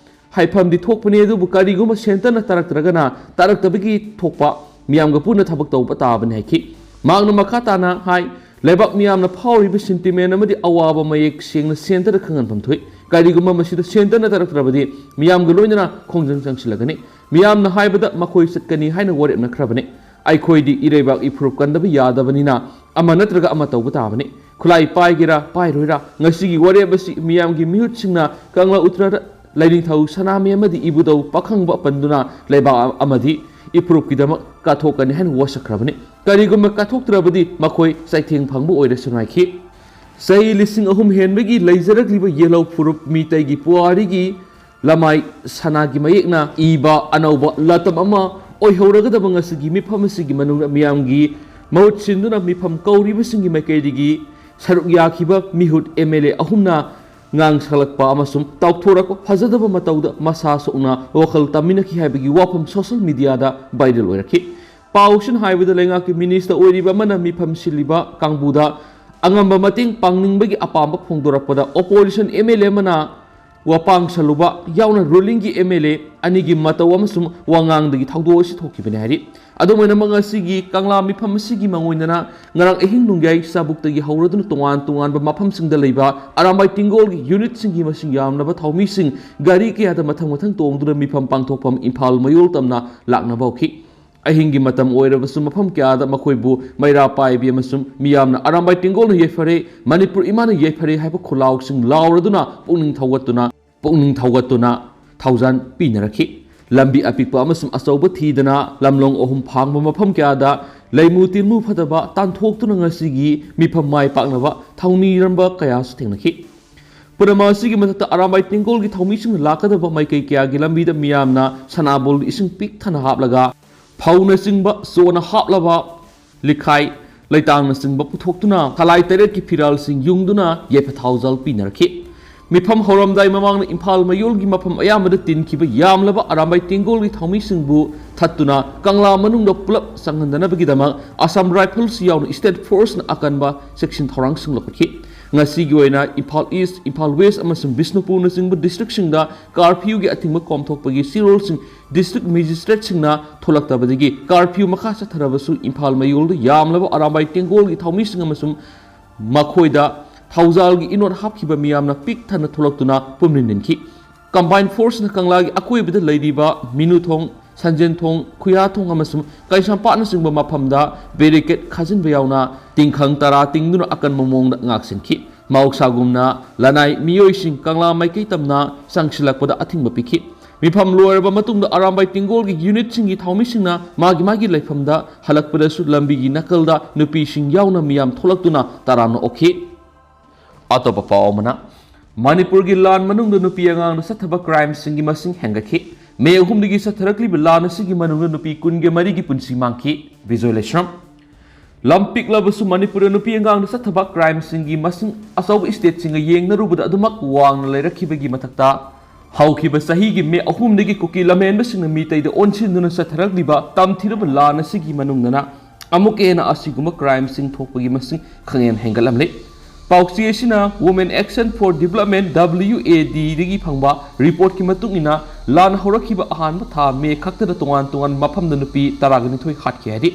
ꯍꯥꯏꯐꯝꯗꯤ ꯊꯣꯛꯄꯅꯤ, ꯑꯗꯨꯕꯨ ꯀꯔꯤꯒꯨꯝꯕ ꯁꯦꯟꯇꯔꯅ ꯇꯥꯔꯛꯇ꯭ꯔꯒꯅ ꯇꯥꯔꯛꯇꯕꯒꯤ ꯊꯣꯛꯄ ꯃꯤꯌꯥꯝꯒ ꯄꯨꯟꯅ ꯊꯕꯛ ꯇꯧꯕ ꯇꯥꯕꯅꯤ ꯍꯥꯏꯈꯤ꯫ ꯃꯍꯥꯛꯅ ꯃꯈꯥ ꯇꯥꯅ ꯍꯥꯏ, ꯂꯩꯕꯥꯛ ꯃꯤꯌꯥꯝꯅ ꯐꯥꯎꯔꯤꯕ ꯁꯦꯟꯇꯤꯃꯦꯟ ꯑꯃꯗꯤ ꯑꯋꯥꯕ ꯃꯌꯦꯛ ꯁꯦꯡꯅ ꯁꯦꯟꯇꯔꯗ ꯈꯪꯍꯟꯐꯝ ꯊꯣꯛꯏ꯫ ꯀꯔꯤꯒꯨꯝꯕ ꯃꯁꯤꯗ ꯁꯦꯟꯇꯔꯅ ꯇꯥꯔꯛꯇ꯭ꯔꯕꯗꯤ ꯃꯤꯌꯥꯝꯒ ꯂꯣꯏꯅꯅ ꯈꯣꯡꯖꯪ ꯆꯪꯁꯤꯜꯂꯒꯅꯤ꯫ ꯃꯤꯌꯥꯝꯅ ꯍꯥꯏꯕꯗ ꯃꯈꯣꯏ ꯆꯠꯀꯅꯤ ꯍꯥꯏꯅ ꯋꯥꯔꯦꯞꯅꯈ꯭ꯔꯕꯅꯤ꯫ ꯑꯩꯈꯣꯏꯗꯤ ꯏꯔꯩꯕꯥꯛ ꯏꯐꯨꯔꯨꯞ ꯀꯟꯗꯕ ꯌꯥꯗꯕꯅꯤꯅ ꯑꯃ ꯅꯠꯇ꯭ꯔꯒ ꯑꯃ ꯇꯧꯕ ꯇꯥꯕꯅꯤ꯫ ꯈꯨꯠꯂꯥꯏ ꯄꯥꯏꯒꯦꯔꯥ ꯄꯥꯏꯔꯣꯏꯔꯥ, ꯉꯁꯤꯒꯤ ꯋꯥꯔꯦꯞ ꯑꯁꯤ ꯃꯤꯌꯥꯝꯒꯤ ꯃꯤꯍꯨꯠꯁꯤꯡꯅ ꯀꯪꯂꯥ ꯎꯇ꯭ꯔꯗ ꯂꯥꯏꯅꯤꯡꯊꯧ ꯁꯅꯥꯃꯍꯤ ꯑꯃꯗꯤ ꯏꯕꯨꯙꯧ ꯄꯥꯈꯪꯕ ꯄꯟꯗꯨꯅ ꯂꯩꯕꯥꯛ ꯑꯃꯗꯤ ꯏꯐꯨꯔꯨꯞꯀꯤꯗꯃꯛ ꯀꯠꯊꯣꯛꯀꯅꯤ ꯍꯥꯏꯅ ꯋꯥꯁꯛꯈ꯭ꯔꯕꯅꯤ꯫ ꯀꯔꯤꯒꯨꯝꯕ ꯀꯠꯊꯣꯛꯇ꯭ꯔꯕꯗꯤ ꯃꯈꯣꯏ ꯆꯩꯊꯦꯡ ꯐꯪꯕ ꯑꯣꯏꯔꯁꯅꯨ ꯍꯥꯏꯈꯤ꯫ ꯆꯍꯤ ꯂꯤꯁꯤꯡ ꯑꯍꯨꯝ ꯍꯦꯟꯕꯒꯤ ꯂꯩꯖꯔꯛꯂꯤꯕ ꯌꯦꯜꯍꯧ ꯐꯨꯔꯨꯞ ꯃꯤꯇꯩꯒꯤ ꯄꯨꯋꯥꯔꯤꯒꯤ ꯂꯃꯥꯏ ꯁꯅꯥꯒꯤ ꯃꯌꯦꯛꯅ ꯏꯕ ꯑꯅꯧꯕ ꯂꯇꯝ ꯑꯃ ꯑꯣꯏꯍꯧꯔꯒꯗꯕ ꯉꯁꯤꯒꯤ ꯃꯤꯐꯝ ꯑꯁꯤꯒꯤ ꯃꯅꯨꯡꯗ ꯃꯤꯌꯥꯝꯒꯤ ꯃꯍꯨꯠ ꯁꯤꯟꯗꯨꯅ ꯃꯤꯐꯝ ꯀꯧꯔꯤꯕꯁꯤꯡꯒꯤ ꯃꯥꯏꯀꯩꯗꯒꯤ ꯁꯔꯨꯛ ꯌꯥꯈꯤꯕ ꯃꯤꯍꯨꯠ ꯑꯦꯝ ꯑꯦꯜ ꯑꯦ ꯑꯍꯨꯝꯅ ꯉꯥꯡꯁꯜꯂꯛꯄ ꯑꯃꯁꯨꯡ ꯇꯥꯎꯊꯣꯔꯛꯄ ꯐꯖꯗꯕ ꯃꯇꯧꯗ ꯃꯁꯥ ꯁꯣꯛꯅ ꯋꯥꯈꯜ ꯇꯝꯃꯤꯟꯅꯈꯤ ꯍꯥꯏꯕꯒꯤ ꯋꯥꯐꯝ ꯁꯣꯁꯤꯌꯦꯜ ꯃꯤꯗꯤꯌꯥꯗ ꯚꯥꯏꯔꯦꯜ ꯑꯣꯏꯔꯛꯈꯤ꯫ ꯄꯥꯎꯁꯤꯅ ꯍꯥꯏꯕꯗ ꯂꯩꯉꯥꯛꯀꯤ ꯃꯤꯅꯤꯁꯇꯔ ꯑꯣꯏꯔꯤꯕ ꯑꯃꯅ ꯃꯤꯐꯝ ꯁꯤꯜꯂꯤꯕ ꯀꯥꯡꯕꯨꯗ ꯑꯉꯝꯕ ꯃꯇꯦꯡ ꯄꯥꯡꯅꯤꯡꯕꯒꯤ ꯑꯄꯥꯝꯕ ꯐꯣꯡꯗꯣꯔꯛꯄꯗ ꯑꯣꯄꯣꯖꯤꯁꯟ ꯑꯦꯝ ꯑꯦꯜ ꯑꯦ ꯑꯃꯅ ꯋꯥꯄꯥꯡ ꯁꯜꯂꯨꯕ ꯌꯥꯎꯅ ꯔꯨꯂꯤꯡꯒꯤ ꯑꯦꯝ ꯑꯦꯜ ꯑꯦ ꯑꯅꯤꯒꯤ ꯃꯇꯧ ꯑꯃꯁꯨꯡ ꯋꯥꯉꯥꯡꯗꯒꯤ ꯊꯧꯗꯣꯛ ꯑꯁꯤ ꯊꯣꯛꯈꯤꯕꯅꯤ ꯍꯥꯏꯔꯤ꯫ ꯑꯗꯨꯝ ꯑꯣꯏꯅꯃꯛ ꯉꯁꯤꯒꯤ ꯀꯪꯂꯥ ꯃꯤꯐꯝ ꯑꯁꯤꯒꯤ ꯃꯥꯡꯑꯣꯏꯅꯅ ꯉꯔꯥꯡ ꯑꯍꯤꯡ ꯅꯣꯡꯌꯥꯏ ꯆꯥꯕꯨꯛꯇꯒꯤ ꯍꯧꯔꯗꯨꯅ ꯇꯣꯉꯥꯟ ꯇꯣꯉꯥꯟꯕ ꯃꯐꯝꯁꯤꯡꯗ ꯂꯩꯕ ꯑꯔꯥꯝꯕꯥꯏ ꯇꯦꯡꯒꯣꯜꯒꯤ ꯌꯨꯅꯤꯠꯁꯤꯡꯒꯤ ꯃꯁꯤꯡ ꯌꯥꯝꯂꯕ ꯊꯧꯃꯤꯁꯤꯡ ꯒꯥꯔꯤ ꯀꯌꯥꯗ ꯃꯊꯪ ꯃꯊꯪ ꯇꯣꯡꯗꯨꯅ ꯃꯤꯐꯝ ꯄꯥꯡꯊꯣꯛꯐꯝ ꯏꯝꯐꯥꯜ ꯃꯌꯣꯜ ꯇꯝꯅ ꯂꯥꯛꯅꯕ ꯍꯧꯈꯤ꯫ ꯑꯍꯤꯡꯒꯤ ꯃꯇꯝ ꯑꯣꯏꯔꯕꯁꯨ ꯃꯐꯝ ꯀꯌꯥꯗ ꯃꯈꯣꯏꯕꯨ ꯃꯩꯔꯥ ꯄꯥꯏꯕꯤ ꯑꯃꯁꯨꯡ ꯃꯤꯌꯥꯝꯅ ꯑꯔꯥꯝꯕꯥꯏ ꯇꯦꯡꯒꯣꯜꯅ ꯌꯩꯐꯔꯦ, ꯃꯅꯤꯄꯨꯔ ꯏꯃꯥꯅ ꯌꯩꯐꯔꯦ ꯍꯥꯏꯕ ꯈꯨꯜꯂꯥꯎꯁꯤꯡ ꯂꯥꯎꯔꯗꯨꯅ ꯄꯨꯛꯅꯤꯡ ꯊꯧꯒꯠꯇꯨꯅ ꯄꯨꯛꯅꯤꯡ ꯊꯧꯒꯠꯇꯨꯅ ꯊꯧꯖꯥꯟ ꯄꯤꯅꯔꯛꯈꯤ꯫ ꯂꯝꯕꯤ ꯑꯄꯤꯛꯄ ꯑꯃꯁꯨꯡ ꯑꯆꯧꯕ ꯊꯤꯗꯅ ꯂꯝꯂꯣꯡ ꯑꯍꯨꯝ ꯐꯥꯡꯕ ꯃꯐꯝ ꯀꯌꯥꯗ ꯂꯩꯃꯨ ꯇꯤꯟꯃꯨ ꯐꯠꯇꯕ ꯇꯥꯟꯊꯣꯛꯇꯨꯅ ꯉꯁꯤꯒꯤ ꯃꯤꯐꯝ ꯃꯥꯏ ꯄꯥꯛꯅꯕ ꯊꯧꯅꯤꯔꯝꯕ ꯀꯌꯥꯁꯨ ꯊꯦꯡꯅꯈꯤ꯫ ꯄꯨꯝꯅꯃꯛ ꯑꯁꯤꯒꯤ ꯃꯊꯛꯇ ꯑꯔꯥꯝꯕꯥꯏ ꯇꯦꯡꯒꯣꯜꯒꯤ ꯊꯧꯃꯤꯁꯤꯡꯅ ꯂꯥꯛꯀꯗꯕ ꯃꯥꯏꯀꯩ ꯀꯌꯥꯒꯤ ꯂꯝꯕꯤꯗ ꯃꯤꯌꯥꯝꯅ ꯁꯅꯥꯕꯨꯜ ꯏꯁꯤꯡ ꯄꯤꯛ ꯊꯟꯅ ꯍꯥꯞꯂꯒ ꯐꯧꯅꯆꯤꯡꯕ ꯆꯣꯅ ꯍꯥꯞꯂꯕ ꯂꯤꯈꯥꯏ ꯂꯩꯇꯥꯡꯅꯆꯤꯡꯕ ꯄꯨꯊꯣꯛꯇꯨꯅ ꯊꯂꯥꯏ ꯇꯔꯦꯠꯀꯤ ꯐꯤꯔꯥꯜꯁꯤꯡ ꯌꯨꯡꯗꯨꯅ ꯌꯥꯏꯐ ꯊꯥꯎꯖꯥꯜ ꯄꯤꯅꯔꯛꯈꯤ꯫ ꯃꯤꯐꯝ ꯍꯧꯔꯝꯗꯥꯏ ꯃꯃꯥꯡꯗ ꯏꯝꯐꯥꯜ ꯃꯌꯣꯜꯒꯤ ꯃꯐꯝ ꯑꯌꯥꯝꯕꯗ ꯇꯤꯟꯈꯤꯕ ꯌꯥꯝꯂꯕ ꯑꯔꯥꯝꯕꯥꯏ ꯇꯦꯡꯒꯣꯜꯒꯤ ꯊꯧꯃꯤꯁꯤꯡꯕꯨ ꯊꯠꯇꯨꯅ ꯀꯪꯂꯥ ꯃꯅꯨꯡꯗ ꯄꯨꯂꯞ ꯆꯪꯍꯟꯗꯅꯕꯒꯤꯗꯃꯛ ꯑꯁꯥꯝ ꯔꯥꯏꯐꯜꯁ ꯌꯥꯎꯅ ꯁ꯭ꯇꯦꯠ ꯐꯣꯔꯁꯅ ꯑꯀꯟꯕ ꯆꯦꯛꯁꯤꯟ ꯊꯧꯔꯥꯡꯁꯤꯡ ꯂꯧꯈꯠꯈꯤ꯫ ꯉꯁꯤꯒꯤ ꯑꯣꯏꯅ ꯏꯝꯐꯥꯜ ꯏꯁ, ꯏꯝꯐꯥꯜ ꯋꯦꯁ ꯑꯃꯁꯨꯡ ꯕꯤꯁꯅꯨꯄꯨꯔꯅꯆꯤꯡꯕ ꯗꯤꯁꯇ꯭ꯔꯤꯛꯁꯤꯡꯗ ꯀꯥꯔꯐ꯭ꯌꯨꯒꯤ ꯑꯊꯤꯡꯕ ꯀꯣꯝꯊꯣꯛꯄꯒꯤ ꯆꯦꯔꯣꯜꯁꯤꯡ ꯗꯤꯁꯇ꯭ꯔꯤꯛ ꯃꯦꯖꯤꯁꯇ꯭ꯔꯦꯠꯁꯤꯡꯅ ꯊꯣꯛꯂꯛꯇꯕꯗꯒꯤ ꯀꯥꯔꯐ꯭ꯌꯨ ꯃꯈꯥ ꯆꯠꯊꯔꯕꯁꯨ ꯏꯝꯐꯥꯜ ꯃꯌꯣꯜꯗ ꯌꯥꯝꯂꯕ ꯑꯔꯥꯝꯕꯥꯏ ꯇꯦꯡꯒꯣꯜꯒꯤ ꯊꯧꯃꯤꯁꯤꯡ ꯑꯃꯁꯨꯡ ꯃꯈꯣꯏꯗ ꯊꯧꯖꯥꯜꯒꯤ ꯏꯅꯣꯠ ꯍꯥꯞꯈꯤꯕ ꯃꯤꯌꯥꯝꯅ ꯄꯤꯛ ꯊꯟꯅ ꯊꯣꯛꯂꯛꯇꯨꯅ ꯄꯨꯝꯅꯤꯟ ꯅꯤꯟꯈꯤ꯫ ꯀꯝꯕꯥꯏꯟ ꯐꯣꯔꯁꯅ ꯀꯪꯂꯥꯒꯤ ꯑꯀꯣꯏꯕꯗ ꯂꯩꯔꯤꯕ ꯃꯤꯅꯨꯊꯣꯡ, ꯁꯟꯖꯦꯟꯊꯣꯡ, ꯈꯨꯌꯥꯊꯣꯡ ꯑꯃꯁꯨꯡ ꯀꯩꯁꯥꯝꯄꯥꯠꯅꯆꯤꯡꯕ ꯃꯐꯝꯗ ꯕꯦꯔꯤꯀꯦꯠ ꯈꯥꯖꯤꯟꯕ ꯌꯥꯎꯅ ꯇꯤꯡꯈꯪ ꯇꯔꯥ ꯇꯤꯡꯗꯨꯅ ꯑꯀꯟꯕ ꯃꯑꯣꯡꯗ ꯉꯥꯛꯁꯦꯟꯈꯤ꯫ ꯃꯍꯧꯁꯥꯒꯨꯝꯅ ꯂꯅꯥꯏ ꯃꯤꯑꯣꯏꯁꯤꯡ ꯀꯪꯂꯥ ꯃꯥꯏꯀꯩ ꯇꯝꯅ ꯆꯪꯁꯤꯜꯂꯛꯄꯗ ꯑꯊꯤꯡꯕ ꯄꯤꯈꯤ꯫ ꯃꯤꯐꯝ ꯂꯣꯏꯔꯕ ꯃꯇꯨꯡꯗ ꯑꯔꯥꯝꯕꯥꯏ ꯇꯦꯡꯒꯣꯜꯒꯤ ꯌꯨꯅꯤꯠꯁꯤꯡꯒꯤ ꯊꯧꯃꯤꯁꯤꯡꯅ ꯃꯥꯒꯤ ꯃꯥꯒꯤ ꯂꯩꯐꯝꯗ ꯍꯜꯂꯛꯄꯗꯁꯨ ꯂꯝꯕꯤꯒꯤ ꯅꯥꯀꯜꯗ ꯅꯨꯄꯤꯁꯤꯡ ꯌꯥꯎꯅ ꯃꯤꯌꯥꯝ ꯊꯣꯛꯂꯛꯇꯨꯅ ꯇꯔꯥꯝꯅ ꯑꯣꯛꯈꯤ꯫ ꯑꯇꯣꯞꯄ ꯄꯥꯎ ꯑꯃꯅ, ꯃꯅꯤꯄꯨꯔꯒꯤ ꯂꯥꯟ ꯃꯅꯨꯡꯗ ꯅꯨꯄꯤ ꯑꯉꯥꯡꯅ ꯆꯠꯊꯕ ꯀ꯭ꯔꯥꯏꯝꯁꯤꯡꯒꯤ ꯃꯁꯤꯡ ꯍꯦꯟꯒꯠꯈꯤ꯫ ꯃꯦ ꯑꯍꯨꯝꯗꯒꯤ ꯆꯠꯊꯔꯛꯂꯤꯕ ꯂꯥꯟ ꯑꯁꯤꯒꯤ ꯃꯅꯨꯡꯗ ꯅꯨꯄꯤ ꯀꯨꯟꯒ ꯃꯔꯤꯒꯤ ꯄꯨꯟꯁꯤ ꯃꯥꯡꯈꯤ꯫ ꯕꯤꯖꯣꯏ ꯂꯩꯁ꯭ꯔꯝ꯫ ꯂꯝ ꯄꯤꯛꯂꯕꯁꯨ ꯃꯅꯤꯄꯨꯔꯗ ꯅꯨꯄꯤ ꯑꯉꯥꯡꯅ ꯆꯠꯊꯕ ꯀ꯭ꯔꯥꯏꯝꯁꯤꯡꯒꯤ ꯃꯁꯤꯡ ꯑꯆꯧꯕ ꯏꯁꯇꯦꯠꯁꯤꯡꯒ ꯌꯦꯡꯅꯔꯨꯕꯗ ꯑꯗꯨꯃꯛ ꯋꯥꯡꯅ ꯂꯩꯔꯛꯈꯤꯕꯒꯤ ꯃꯊꯛꯇ, ꯍꯧꯈꯤꯕ ꯆꯍꯤꯒꯤ ꯃꯦ ꯑꯍꯨꯝꯗꯒꯤ ꯀꯨꯀꯤ ꯂꯝꯍꯦꯟꯕꯁꯤꯡꯅ ꯃꯤꯇꯩꯗ ꯑꯣꯟꯁꯤꯟꯗꯨꯅ ꯆꯠꯊꯔꯛꯂꯤꯕ ꯇꯝꯊꯤꯔꯕ ꯂꯥꯟ ꯑꯁꯤꯒꯤ ꯃꯅꯨꯡꯗꯅ ꯑꯃꯨꯛꯀ ꯍꯦꯟꯅ ꯑꯁꯤꯒꯨꯝꯕ ꯀ꯭ꯔꯥꯏꯝꯁꯤꯡ ꯊꯣꯛꯄꯒꯤ ꯃꯁꯤꯡ ꯈꯪꯍꯦꯟ ꯍꯦꯟꯒꯠꯂꯝꯂꯦ꯫ ꯄꯥꯎꯆꯦ ꯑꯁꯤꯅ Women Action for Development, W A D, ꯗꯒꯤ ꯐꯪꯕ ꯔꯤꯄꯣꯔꯠꯀꯤ ꯃꯇꯨꯡ ꯏꯟꯅ, ꯂꯥꯟ ꯍꯧꯔꯛꯈꯤꯕ ꯑꯍꯥꯟꯕ ꯊꯥ ꯃꯦ ꯈꯛꯇꯗ ꯇꯣꯉꯥꯟ ꯇꯣꯉꯥꯟꯕ ꯃꯐꯝꯗ ꯅꯨꯄꯤ ꯇꯔꯥꯒ ꯅꯤꯊꯣꯏ ꯍꯥꯠꯈꯤ ꯍꯥꯏꯔꯤ꯫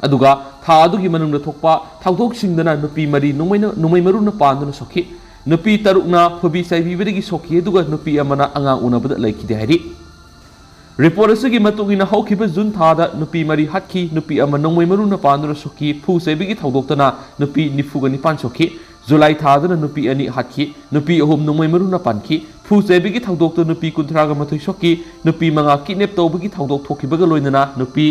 ꯑꯗꯨꯒ ꯊꯥ ꯑꯗꯨꯒꯤ ꯃꯅꯨꯡꯗ ꯊꯣꯛꯄ ꯊꯧꯗꯣꯛꯁꯤꯡꯗꯅ ꯅꯨꯄꯤ ꯃꯔꯤ ꯅꯣꯡꯃꯩꯅ-, ꯅꯣꯡꯃꯩ ꯃꯔꯨꯅ ꯄꯥꯟꯗꯨꯅ ꯁꯣꯛꯈꯤ꯫ ꯅꯨꯄꯤ ꯇꯔꯨꯛꯅ ꯐꯨꯕꯤ ꯆꯩꯕꯤꯕꯗꯒꯤ ꯁꯣꯛꯈꯤ, ꯑꯗꯨꯒ ꯅꯨꯄꯤ ꯑꯃꯅ ꯑꯉꯥꯡ ꯎꯅꯕꯗ ꯂꯩꯈꯤꯗꯦ ꯍꯥꯏꯔꯤ꯫ ꯔꯤꯄꯣꯔꯠ ꯑꯁꯤꯒꯤ ꯃꯇꯨꯡ ꯏꯟꯅ, ꯍꯧꯈꯤꯕ ꯖꯨꯟ ꯊꯥꯗ ꯅꯨꯄꯤ ꯃꯔꯤ ꯍꯥꯠꯈꯤ, ꯅꯨꯄꯤ ꯑꯃ ꯅꯣꯡꯃꯩ ꯃꯔꯨꯅ ꯄꯥꯟꯗꯨꯅ ꯁꯣꯛꯈꯤ, ꯐꯨ ꯆꯩꯕꯒꯤ ꯊꯧꯗꯣꯛꯇꯅ ꯅꯨꯄꯤ ꯅꯤꯐꯨꯒ ꯅꯤꯄꯥꯟ ꯁꯣꯛꯈꯤ꯫ ꯖꯨꯂꯥꯏ ꯊꯥꯗꯅ ꯅꯨꯄꯤ ꯑꯅꯤ ꯍꯥꯠꯈꯤ, ꯅꯨꯄꯤ ꯑꯍꯨꯝ ꯅꯣꯡꯃꯩ ꯃꯔꯨꯅ ꯄꯥꯟꯈꯤ꯫ ꯐꯨ ꯆꯩꯕꯒꯤ ꯊꯧꯗꯣꯛꯇ ꯅꯨꯄꯤ ꯀꯨꯟꯊ꯭ꯔꯥꯒ ꯃꯥꯊꯣꯏ ꯁꯣꯛꯈꯤ, ꯅꯨꯄꯤ ꯃꯉꯥ ꯀꯤꯗꯅꯦꯞ ꯇꯧꯕꯒꯤ ꯊꯧꯗꯣꯛ ꯊꯣꯛꯈꯤꯕꯒ ꯂꯣꯏꯅꯅ ꯅꯨꯄꯤ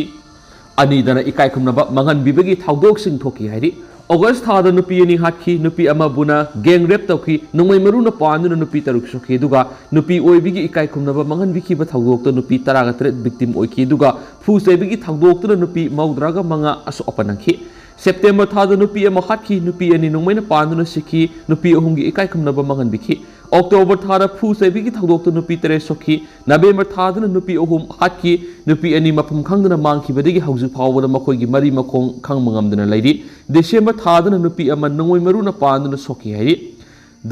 ꯑꯅꯤꯗꯅ ꯏꯀꯥꯏ ꯈꯨꯝꯅꯕ ꯃꯥꯡꯍꯟꯕꯤꯕꯒꯤ ꯊꯧꯗꯣꯛꯁꯤꯡ ꯊꯣꯛꯈꯤ ꯍꯥꯏꯔꯤ꯫ ꯑꯣꯒꯁ ꯊꯥꯗ ꯅꯨꯄꯤ ꯑꯅꯤ ꯍꯥꯠꯈꯤ, ꯅꯨꯄꯤ ꯑꯃꯕꯨꯅ ꯒꯦꯡ ꯔꯦꯞ ꯇꯧꯈꯤ, ꯅꯣꯡꯃꯩ ꯃꯔꯨꯅ ꯄꯥꯟꯗꯨꯅ ꯅꯨꯄꯤ ꯇꯔꯨꯛ ꯁꯣꯛꯈꯤ, ꯑꯗꯨꯒ ꯅꯨꯄꯤ ꯑꯣꯏꯕꯤꯒꯤ ꯏꯀꯥꯏ ꯈꯨꯝꯅꯕ ꯃꯥꯡꯍꯟꯕꯤꯈꯤꯕ ꯊꯧꯗꯣꯛꯇ ꯅꯨꯄꯤ ꯇꯔꯥꯒ ꯇꯔꯦꯠ ꯚꯤꯛꯇꯤꯝ ꯑꯣꯏꯈꯤ, ꯑꯗꯨꯒ ꯐꯨ ꯆꯩꯕꯒꯤ ꯊꯧꯗꯣꯛꯇꯨꯅ ꯅꯨꯄꯤ ꯃꯧꯗ꯭ꯔꯥꯒ ꯃꯉꯥ ꯑꯁꯣꯛ ꯑꯄꯟ ꯅꯪꯈꯤ꯫ ꯁꯦꯞꯇꯦꯝꯕꯔ ꯊꯥꯗ ꯅꯨꯄꯤ ꯑꯃ ꯍꯥꯠꯈꯤ, ꯅꯨꯄꯤ ꯑꯅꯤ ꯅꯣꯡꯃꯩꯅ ꯄꯥꯟꯗꯨꯅ ꯁꯤꯈꯤ, ꯅꯨꯄꯤ ꯑꯍꯨꯝꯒꯤ ꯏꯀꯥꯏ ꯈꯨꯝꯅꯕ ꯃꯥꯡꯍꯟꯕꯤꯈꯤ꯫ ꯑꯣꯛꯇꯣꯕꯔ ꯊꯥꯗ ꯐꯨ ꯆꯩꯕꯒꯤ ꯊꯧꯗꯣꯛꯇ ꯅꯨꯄꯤ ꯇꯔꯦꯠ ꯁꯣꯛꯈꯤ꯫ ꯅꯕꯦꯝꯕꯔ ꯊꯥꯗꯅ ꯅꯨꯄꯤ ꯑꯍꯨꯝ ꯍꯥꯠꯈꯤ꯫ ꯅꯨꯄꯤ ꯑꯅꯤ ꯃꯐꯝ ꯈꯪꯗꯅ ꯃꯥꯡꯈꯤꯕꯗꯒꯤ ꯍꯧꯖꯤꯛ ꯐꯥꯎꯕꯗ ꯃꯈꯣꯏꯒꯤ ꯃꯔꯤ ꯃꯈꯣꯡ ꯈꯪꯕ ꯉꯝꯗꯅ ꯂꯩꯔꯤ꯫ ꯗꯤꯁꯦꯝꯕꯔ ꯊꯥꯗꯅ ꯅꯨꯄꯤ ꯑꯃ ꯅꯣꯡꯃꯩ ꯃꯔꯨꯅ ꯄꯥꯟꯗꯨꯅ ꯁꯣꯛꯈꯤ ꯍꯥꯏꯔꯤ꯫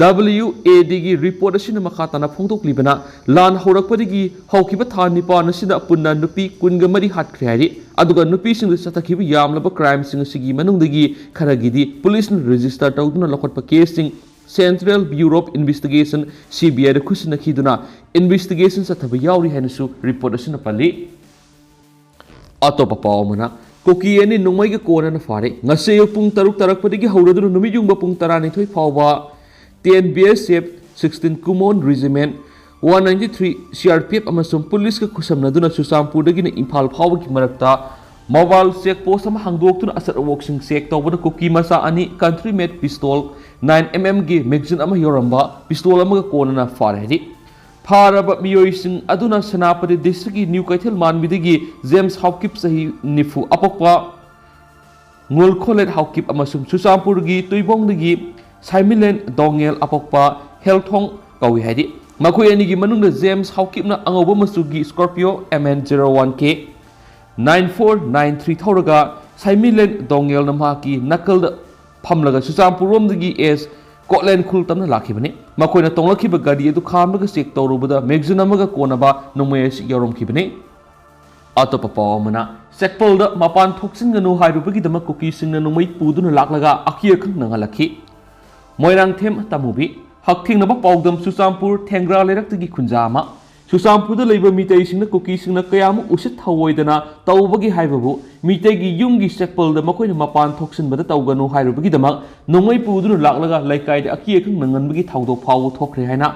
ꯗꯕ꯭ꯂꯤꯌꯨ ꯑꯦ ꯗꯤꯒꯤ ꯔꯤꯄꯣꯔꯠ ꯑꯁꯤꯅ ꯃꯈꯥ ꯇꯥꯅ ꯐꯣꯡꯗꯣꯛꯂꯤꯕꯅ, ꯂꯥꯟ ꯍꯧꯔꯛꯄꯗꯒꯤ ꯍꯧꯈꯤꯕ ꯊꯥ ꯅꯤꯄꯥꯟ ꯑꯁꯤꯗ ꯑꯄꯨꯟꯅ ꯅꯨꯄꯤ ꯀꯨꯟꯒ ꯃꯔꯤ ꯍꯥꯠꯈ꯭ꯔꯦ ꯍꯥꯏꯔꯤ꯫ ꯑꯗꯨꯒ ꯅꯨꯄꯤꯁꯤꯡꯗ ꯆꯠꯊꯈꯤꯕ ꯌꯥꯝꯂꯕ ꯀ꯭ꯔꯥꯏꯝꯁꯤꯡ ꯑꯁꯤꯒꯤ ꯃꯅꯨꯡꯗꯒꯤ ꯈꯔꯒꯤꯗꯤ ꯄꯨꯂꯤꯁꯅ ꯔꯦꯖꯤꯁꯇꯔ ꯇꯧꯗꯨꯅ ꯂꯧꯈꯠꯄ ꯀꯦꯁꯁꯤꯡ Central Bureau of Investigation, C B I ꯗ ꯈꯨꯠꯁꯤꯟꯅꯈꯤꯗꯨꯅ ꯏꯟꯚꯦꯁꯇꯤꯒꯦꯁꯟ ꯆꯠꯊꯕ ꯌꯥꯎꯔꯤ ꯍꯥꯏꯅꯁꯨ ꯔꯤꯄꯣꯔꯠ ꯑꯁꯤꯅ ꯄꯜꯂꯤ꯫ ꯑꯇꯣꯞꯄ ꯄꯥꯎ ꯑꯃꯅ, ꯀꯨꯀꯤ ꯑꯅꯤ ꯅꯣꯡꯃꯩꯒ ꯀꯣꯟꯅꯅ ꯐꯥꯔꯦ꯫ ꯉꯁꯤ ꯑꯌꯨꯛ ꯄꯨꯡ ꯇꯔꯨꯛ ꯇꯥꯔꯛꯄꯗꯒꯤ ꯍꯧꯔꯗꯨꯅ ꯅꯨꯃꯤꯠ ꯌꯨꯡꯕ ꯄꯨꯡ ꯇꯔꯥꯅꯤꯊꯣꯏ ꯐꯥꯎꯕ ten B S F, sixteen Kumon Regiment, one ninety-three C R P F ꯑꯃꯁꯨꯡ ꯄꯨꯂꯤꯁꯀ ꯈꯨꯠꯁꯝꯅꯗꯨꯅ ꯆꯨꯔꯆꯥꯟꯄꯨꯔꯗꯒꯤꯅ ꯏꯝꯐꯥꯜ ꯐꯥꯎꯕꯒꯤ ꯃꯔꯛꯇ ꯃꯣꯕꯥꯏꯜ ꯆꯦꯛ ꯄꯣꯁ ꯑꯃ ꯍꯥꯡꯗꯣꯛꯇꯨꯅ ꯑꯆꯠ ꯑꯋꯣꯛꯁꯤꯡ ꯆꯦꯛ ꯇꯧꯕꯗ ꯀꯨꯀꯤ ꯃꯆꯥ ꯑꯅꯤ, ꯀꯟꯇ꯭ꯔꯤ ꯃꯦꯠ ꯄꯤꯁꯇꯣꯜ nine M M ꯒꯤ ꯃꯦꯒꯖꯤꯟ ꯑꯃ ꯌꯥꯎꯔꯝꯕ ꯄꯤꯁꯇꯣꯜ ꯑꯃꯒ ꯀꯣꯟꯅꯅ ꯐꯥꯔꯦ ꯍꯥꯏꯔꯤ꯫ ꯐꯥꯔꯕ ꯃꯤꯑꯣꯏꯁꯤꯡ ꯑꯗꯨꯅ ꯁꯦꯅꯥꯄꯇꯤ ꯗꯤꯁꯇ꯭ꯔꯤꯛꯀꯤ ꯅ꯭ꯌꯨ ꯀꯩꯊꯦꯜ ꯃꯥꯟꯕꯤꯗꯒꯤ ꯖꯦꯝꯁ ꯍꯥꯎꯀꯤꯞ, ꯆꯍꯤ ꯅꯤꯐꯨ, ꯑꯄꯣꯛꯄ ꯉꯣꯜꯈꯣꯂꯦꯠ ꯍꯥꯎꯀꯤꯞ ꯑꯃꯁꯨꯡ ꯆꯨꯔꯆꯥꯟꯄꯨꯔꯒꯤ ꯇꯨꯏꯕꯣꯡꯗꯒꯤ ꯁꯥꯏꯃꯤꯂꯦꯟ ꯗꯣꯉꯦꯜ, ꯑꯄꯣꯛꯄ ꯍꯦꯜꯊꯣꯡ ꯀꯧꯏ ꯍꯥꯏꯔꯤ꯫ ꯃꯈꯣꯏ ꯑꯅꯤꯒꯤ ꯃꯅꯨꯡꯗ ꯖꯦꯝꯁ ꯍꯥꯎꯀꯤꯞꯅ ꯑꯉꯧꯕ ꯃꯆꯨꯒꯤ Scorpio M N zero one K nine four nine three ꯊꯧꯔꯒ ꯁꯥꯏꯃꯤꯂꯦꯟ ꯗꯣꯉꯦꯜꯅ ꯃꯍꯥꯛꯀꯤ ꯅꯥꯀꯜꯗ ꯐꯝꯂꯒ ꯆꯨꯔꯆꯥꯟꯄꯨꯔꯔꯣꯝꯗꯒꯤ ꯑꯦꯁ ꯀꯣꯠꯂꯦꯟ ꯈꯨꯜ ꯇꯝꯅ ꯂꯥꯛꯈꯤꯕꯅꯤ꯫ ꯃꯈꯣꯏꯅ ꯇꯣꯡꯂꯛꯈꯤꯕ ꯒꯥꯔꯤ ꯑꯗꯨ ꯈꯥꯝꯂꯒ ꯆꯦꯛ ꯇꯧꯔꯨꯕꯗ ꯃꯦꯒꯖꯤꯟ ꯑꯃꯒ ꯀꯣꯟꯅꯕ ꯅꯣꯡꯃꯩ ꯑꯁꯤ ꯌꯥꯎꯔꯝꯈꯤꯕꯅꯤ꯫ ꯑꯇꯣꯞꯄ ꯄꯥꯎ ꯑꯃꯅ, ꯆꯦꯛꯄꯜꯗ ꯃꯄꯥꯟ ꯊꯣꯛꯆꯤꯟꯒꯅꯨ ꯍꯥꯏꯔꯨꯕꯒꯤꯗꯃꯛ ꯀꯨꯀꯤꯁꯤꯡꯅ ꯅꯣꯡꯃꯩ ꯄꯨꯗꯨꯅ ꯂꯥꯛꯂꯒ ꯑꯀꯤ ꯑꯈꯪ ꯅꯪꯍꯜꯂꯛꯈꯤ꯫ ꯃꯣꯏꯔꯥꯡꯊꯦꯝ ꯇꯥꯃꯨꯕꯤ꯫ ꯍꯛꯊꯦꯡꯅꯕ ꯄꯥꯎꯗꯝ, ꯆꯨꯔꯆꯥꯟꯄꯨꯔ ꯊꯦꯡꯒ꯭ꯔꯥ ꯂꯩꯔꯛꯇꯒꯤ ꯈꯨꯟꯖꯥ ꯑꯃ꯫ ꯆꯨꯔꯆꯥꯟꯄꯨꯔꯗ ꯂꯩꯕ ꯃꯤꯇꯩꯁꯤꯡꯅ ꯀꯨꯀꯤꯁꯤꯡꯅ ꯀꯌꯥꯃꯨꯛ ꯎꯁꯤꯠ ꯊꯧꯑꯣꯏꯗꯅ ꯇꯧꯕꯒꯦ ꯍꯥꯏꯕꯕꯨ, ꯃꯤꯇꯩꯒꯤ ꯌꯨꯝꯒꯤ ꯆꯦꯛꯄꯜꯗ ꯃꯈꯣꯏꯅ ꯃꯄꯥꯟ ꯊꯣꯛꯆꯤꯟꯕꯗ ꯇꯧꯒꯅꯨ ꯍꯥꯏꯔꯨꯕꯒꯤꯗꯃꯛ ꯅꯣꯡꯃꯩ ꯄꯨꯗꯨꯅ ꯂꯥꯛꯂꯒ ꯂꯩꯀꯥꯏꯗ ꯑꯀꯤ ꯑꯈꯪ ꯅꯪꯍꯟꯕꯒꯤ ꯊꯧꯗꯣꯛ ꯐꯥꯎꯕ ꯊꯣꯛꯈ꯭ꯔꯦ ꯍꯥꯏꯅ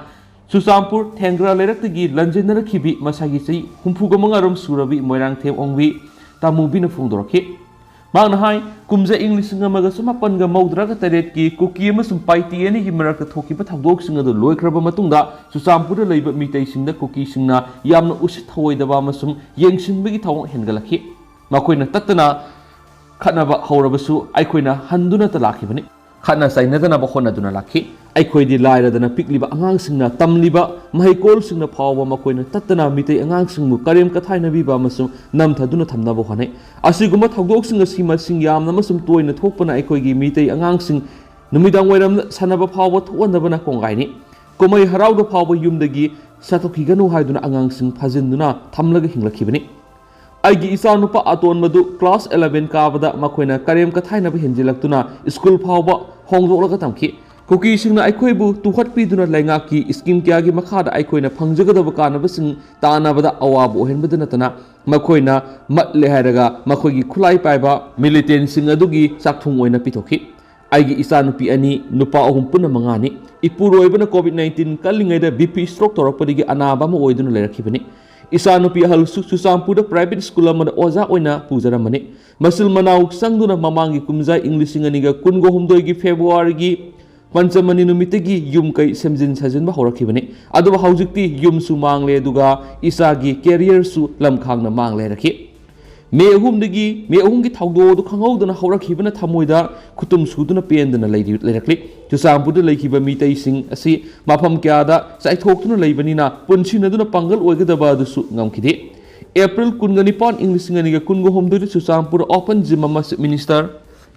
ꯆꯨꯔꯆꯥꯟꯄꯨꯔ ꯊꯦꯡꯒ꯭ꯔꯥ ꯂꯩꯔꯛꯇꯒꯤ ꯂꯟꯖꯦꯟꯅꯔꯛꯈꯤꯕꯤ, ꯃꯁꯥꯒꯤ ꯆꯍꯤ ꯍꯨꯝꯐꯨꯒ ꯃꯉꯥ ꯔꯣꯝ ꯁꯨꯔꯕꯤ ꯃꯣꯏꯔꯥꯡꯊꯦꯝ ꯑꯣꯡꯕꯤ ꯇꯥꯃꯨꯕꯤꯅ ꯐꯣꯡꯗꯣꯔꯛꯈꯤ꯫ ꯃꯍꯥꯛꯅ ꯍꯥꯏ, ꯀꯨꯝꯖꯥ ꯏꯪ ꯂꯤꯁꯤꯡ ꯑꯃꯒ ꯆꯃꯥꯄꯟꯒ ꯃꯧꯗ꯭ꯔꯥꯒ ꯇꯔꯦꯠꯀꯤ ꯀꯨꯀꯤ ꯑꯃꯁꯨꯡ ꯄꯥꯏꯇꯤ ꯑꯅꯤꯒꯤ ꯃꯔꯛꯇ ꯊꯣꯛꯈꯤꯕ ꯊꯧꯗꯣꯛꯁꯤꯡ ꯑꯗꯨ ꯂꯣꯏꯈ꯭ꯔꯕ ꯃꯇꯨꯡꯗ, ꯆꯨꯔꯆꯥꯟꯄꯨꯔꯗ ꯂꯩꯕ ꯃꯤꯇꯩꯁꯤꯡꯗ ꯀꯨꯀꯤꯁꯤꯡꯅ ꯌꯥꯝꯅ ꯎꯁꯤꯠ ꯊꯧꯑꯣꯏꯗꯕ ꯑꯃꯁꯨꯡ ꯌꯦꯡꯁꯤꯟꯕꯒꯤ ꯊꯧꯑꯣꯡ ꯍꯦꯟꯒꯠꯂꯛꯈꯤ꯫ ꯃꯈꯣꯏꯅ ꯇꯠꯇꯅ ꯈꯠꯅꯕ ꯍꯧꯔꯕꯁꯨ, ꯑꯩꯈꯣꯏꯅ ꯍꯟꯗꯨꯅꯇ ꯂꯥꯛꯈꯤꯕꯅꯤ꯫ ꯈꯠꯅ ꯆꯩꯅꯗꯅꯕ ꯍꯣꯠꯅꯗꯨꯅ ꯂꯥꯛꯈꯤ꯫ ꯑꯩꯈꯣꯏꯗꯤ ꯂꯥꯏꯔꯗꯅ ꯄꯤꯛꯂꯤꯕ ꯑꯉꯥꯡꯁꯤꯡꯅ, ꯇꯝꯂꯤꯕ ꯃꯍꯩꯀꯣꯜꯁꯤꯡꯅ ꯐꯥꯎꯕ ꯃꯈꯣꯏꯅ ꯇꯠꯇꯅ ꯃꯤꯇꯩ ꯑꯉꯥꯡꯁꯤꯡꯕꯨ ꯀꯔꯦꯝ ꯀꯊꯥꯏꯅꯕꯤꯕ ꯑꯃꯁꯨꯡ ꯅꯝꯊꯗꯨꯅ ꯊꯝꯅꯕ ꯍꯣꯠꯅꯩ꯫ ꯑꯁꯤꯒꯨꯝꯕ ꯊꯧꯗꯣꯛꯁꯤꯡ ꯑꯁꯤ ꯃꯁꯤꯡ ꯌꯥꯝꯅ ꯑꯃꯁꯨꯡ ꯇꯣꯏꯅ ꯊꯣꯛꯄꯅ ꯑꯩꯈꯣꯏꯒꯤ ꯃꯤꯇꯩ ꯑꯉꯥꯡꯁꯤꯡ ꯅꯨꯃꯤꯗꯥꯡ ꯋꯥꯏꯔꯝ ꯁꯥꯟꯅꯕ ꯐꯥꯎꯕ ꯊꯣꯛꯍꯟꯗꯕꯅ ꯀꯣꯡꯒꯥꯏꯅꯤ꯫ ꯀꯨꯝꯍꯩ ꯍꯔꯥꯎꯗ ꯐꯥꯎꯕ ꯌꯨꯝꯗꯒꯤ ꯆꯠꯊꯣꯛꯈꯤꯒꯅꯨ ꯍꯥꯏꯗꯨꯅ ꯑꯉꯥꯡꯁꯤꯡ ꯐꯥꯖꯤꯟꯗꯨꯅ ꯊꯝꯂꯒ ꯍꯤꯡꯂꯛꯈꯤꯕꯅꯤ꯫ ꯑꯩꯒꯤ ꯏꯆꯥꯅꯨꯄꯥ ꯑꯇꯣꯟꯕꯗꯨ class eleven ꯀꯥꯕꯗ ꯃꯈꯣꯏꯅ ꯀꯔꯦꯝ ꯀꯊꯥꯏꯅꯕ ꯍꯦꯟꯖꯤꯜꯂꯛꯇꯨꯅ ꯁ꯭ꯀꯨꯜ ꯐꯥꯎꯕ ꯍꯣꯡꯗꯣꯛꯂꯒ ꯇꯝꯈꯤ꯫ ꯀꯨꯀꯤꯁꯤꯡꯅ ꯑꯩꯈꯣꯏꯕꯨ ꯇꯨꯍꯠꯄꯤꯗꯨꯅ ꯂꯩꯉꯥꯛꯀꯤ scheme ꯀꯌꯥꯒꯤ ꯃꯈꯥꯗ ꯑꯩꯈꯣꯏꯅ ꯐꯪꯖꯒꯗꯕ ꯀꯥꯟꯅꯕꯁꯤꯡ ꯇꯥꯟꯅꯕꯗ ꯑꯋꯥꯕ ꯑꯣꯏꯍꯟꯕꯗ ꯅꯠꯇꯅ, ꯃꯈꯣꯏꯅ ꯃꯠꯂꯦ ꯍꯥꯏꯔꯒ ꯃꯈꯣꯏꯒꯤ ꯈꯨꯠꯂꯥꯏ ꯄꯥꯏꯕ militantꯁꯤꯡ ꯑꯗꯨꯒꯤ ꯆꯥꯛꯊꯨꯡ ꯑꯣꯏꯅ ꯄꯤꯊꯣꯛꯈꯤ꯫ ꯑꯩꯒꯤ ꯏꯆꯥꯅꯨꯄꯤ ꯑꯅꯤ, ꯅꯨꯄꯥ ꯑꯍꯨꯝ, ꯄꯨꯟꯅ ꯃꯉꯥꯅꯤ꯫ ꯏꯄꯨꯔꯣꯏꯕꯅ COVID nineteen ꯀꯜꯂꯤꯉꯩꯗ BP stroke ꯇꯧꯔꯛꯄꯗꯒꯤ ꯑꯅꯥꯕ ꯑꯃ ꯑꯣꯏꯗꯨꯅ ꯂꯩꯔꯛꯈꯤꯕꯅꯤ꯫ ꯏꯆꯥꯅꯨꯄꯤ ꯑꯍꯜꯁꯨ ꯆꯨꯔꯆꯥꯟꯄꯨꯔꯗ private school ꯑꯃꯗ ꯑꯣꯖꯥ ꯑꯣꯏꯅ ꯄꯨꯖꯔꯝꯕꯅꯤ꯫ ꯃꯆꯤꯜ ꯃꯅꯥꯎ ꯆꯪꯗꯨꯅ ꯃꯃꯥꯡꯒꯤ ꯀꯨꯝꯖꯥ ꯏꯪ ꯂꯤꯁꯤꯡ ꯑꯅꯤꯒ ꯀꯨꯟꯒ ꯍꯨꯝꯗꯣꯏꯒꯤ Februaryꯒꯤ ꯄꯟꯆꯃꯅꯤ ꯅꯨꯃꯤꯠꯇꯒꯤ ꯌꯨꯝ ꯀꯩ ꯁꯦꯝꯖꯤꯟ ꯁꯥꯖꯤꯟꯕ ꯍꯧꯔꯛꯈꯤꯕꯅꯤ꯫ ꯑꯗꯨꯕꯨ ꯍꯧꯖꯤꯛꯇꯤ ꯌꯨꯝꯁꯨ ꯃꯥꯡꯂꯦ, ꯑꯗꯨꯒ ꯏꯆꯥꯒꯤ careerꯁꯨ ꯂꯝꯈꯥꯡꯅ ꯃꯥꯡ ꯂꯩꯔꯛꯈꯤ꯫ ꯃꯦ ꯑꯍꯨꯝꯗꯒꯤ, ꯃꯦ ꯑꯍꯨꯝꯒꯤ ꯊꯧꯗꯣꯛ ꯑꯗꯨ ꯈꯪꯍꯧꯗꯅ ꯍꯧꯔꯛꯈꯤꯕꯅ ꯊꯃꯣꯏꯗ ꯈꯨꯇꯨꯝ ꯁꯨꯗꯨꯅ ꯄꯦꯟꯗꯅ ꯂꯩꯔꯤ-, ꯂꯩꯔꯛꯂꯤ꯫ ꯆꯨꯔꯆꯥꯟꯄꯨꯔꯗ ꯂꯩꯈꯤꯕ ꯃꯤꯇꯩꯁꯤꯡ ꯑꯁꯤ ꯃꯐꯝ ꯀꯌꯥꯗ ꯆꯥꯏꯊꯣꯛꯇꯨꯅ ꯂꯩꯕꯅꯤꯅ ꯄꯨꯟꯁꯤꯟꯅꯗꯨꯅ ꯄꯥꯡꯒꯜ ꯑꯣꯏꯒꯗꯕ ꯑꯗꯨꯁꯨ ꯉꯝꯈꯤꯗꯦ꯫ April ꯀꯨꯟꯒ ꯅꯤꯄꯥꯟ ꯏꯪ ꯂꯤꯁꯤꯡ ꯑꯅꯤꯒ ꯀꯨꯟꯒ ꯍꯨꯝꯗꯣꯏꯗ ꯆꯨꯔꯆꯥꯟꯄꯨꯔ open gym ꯑꯃ Chief Minister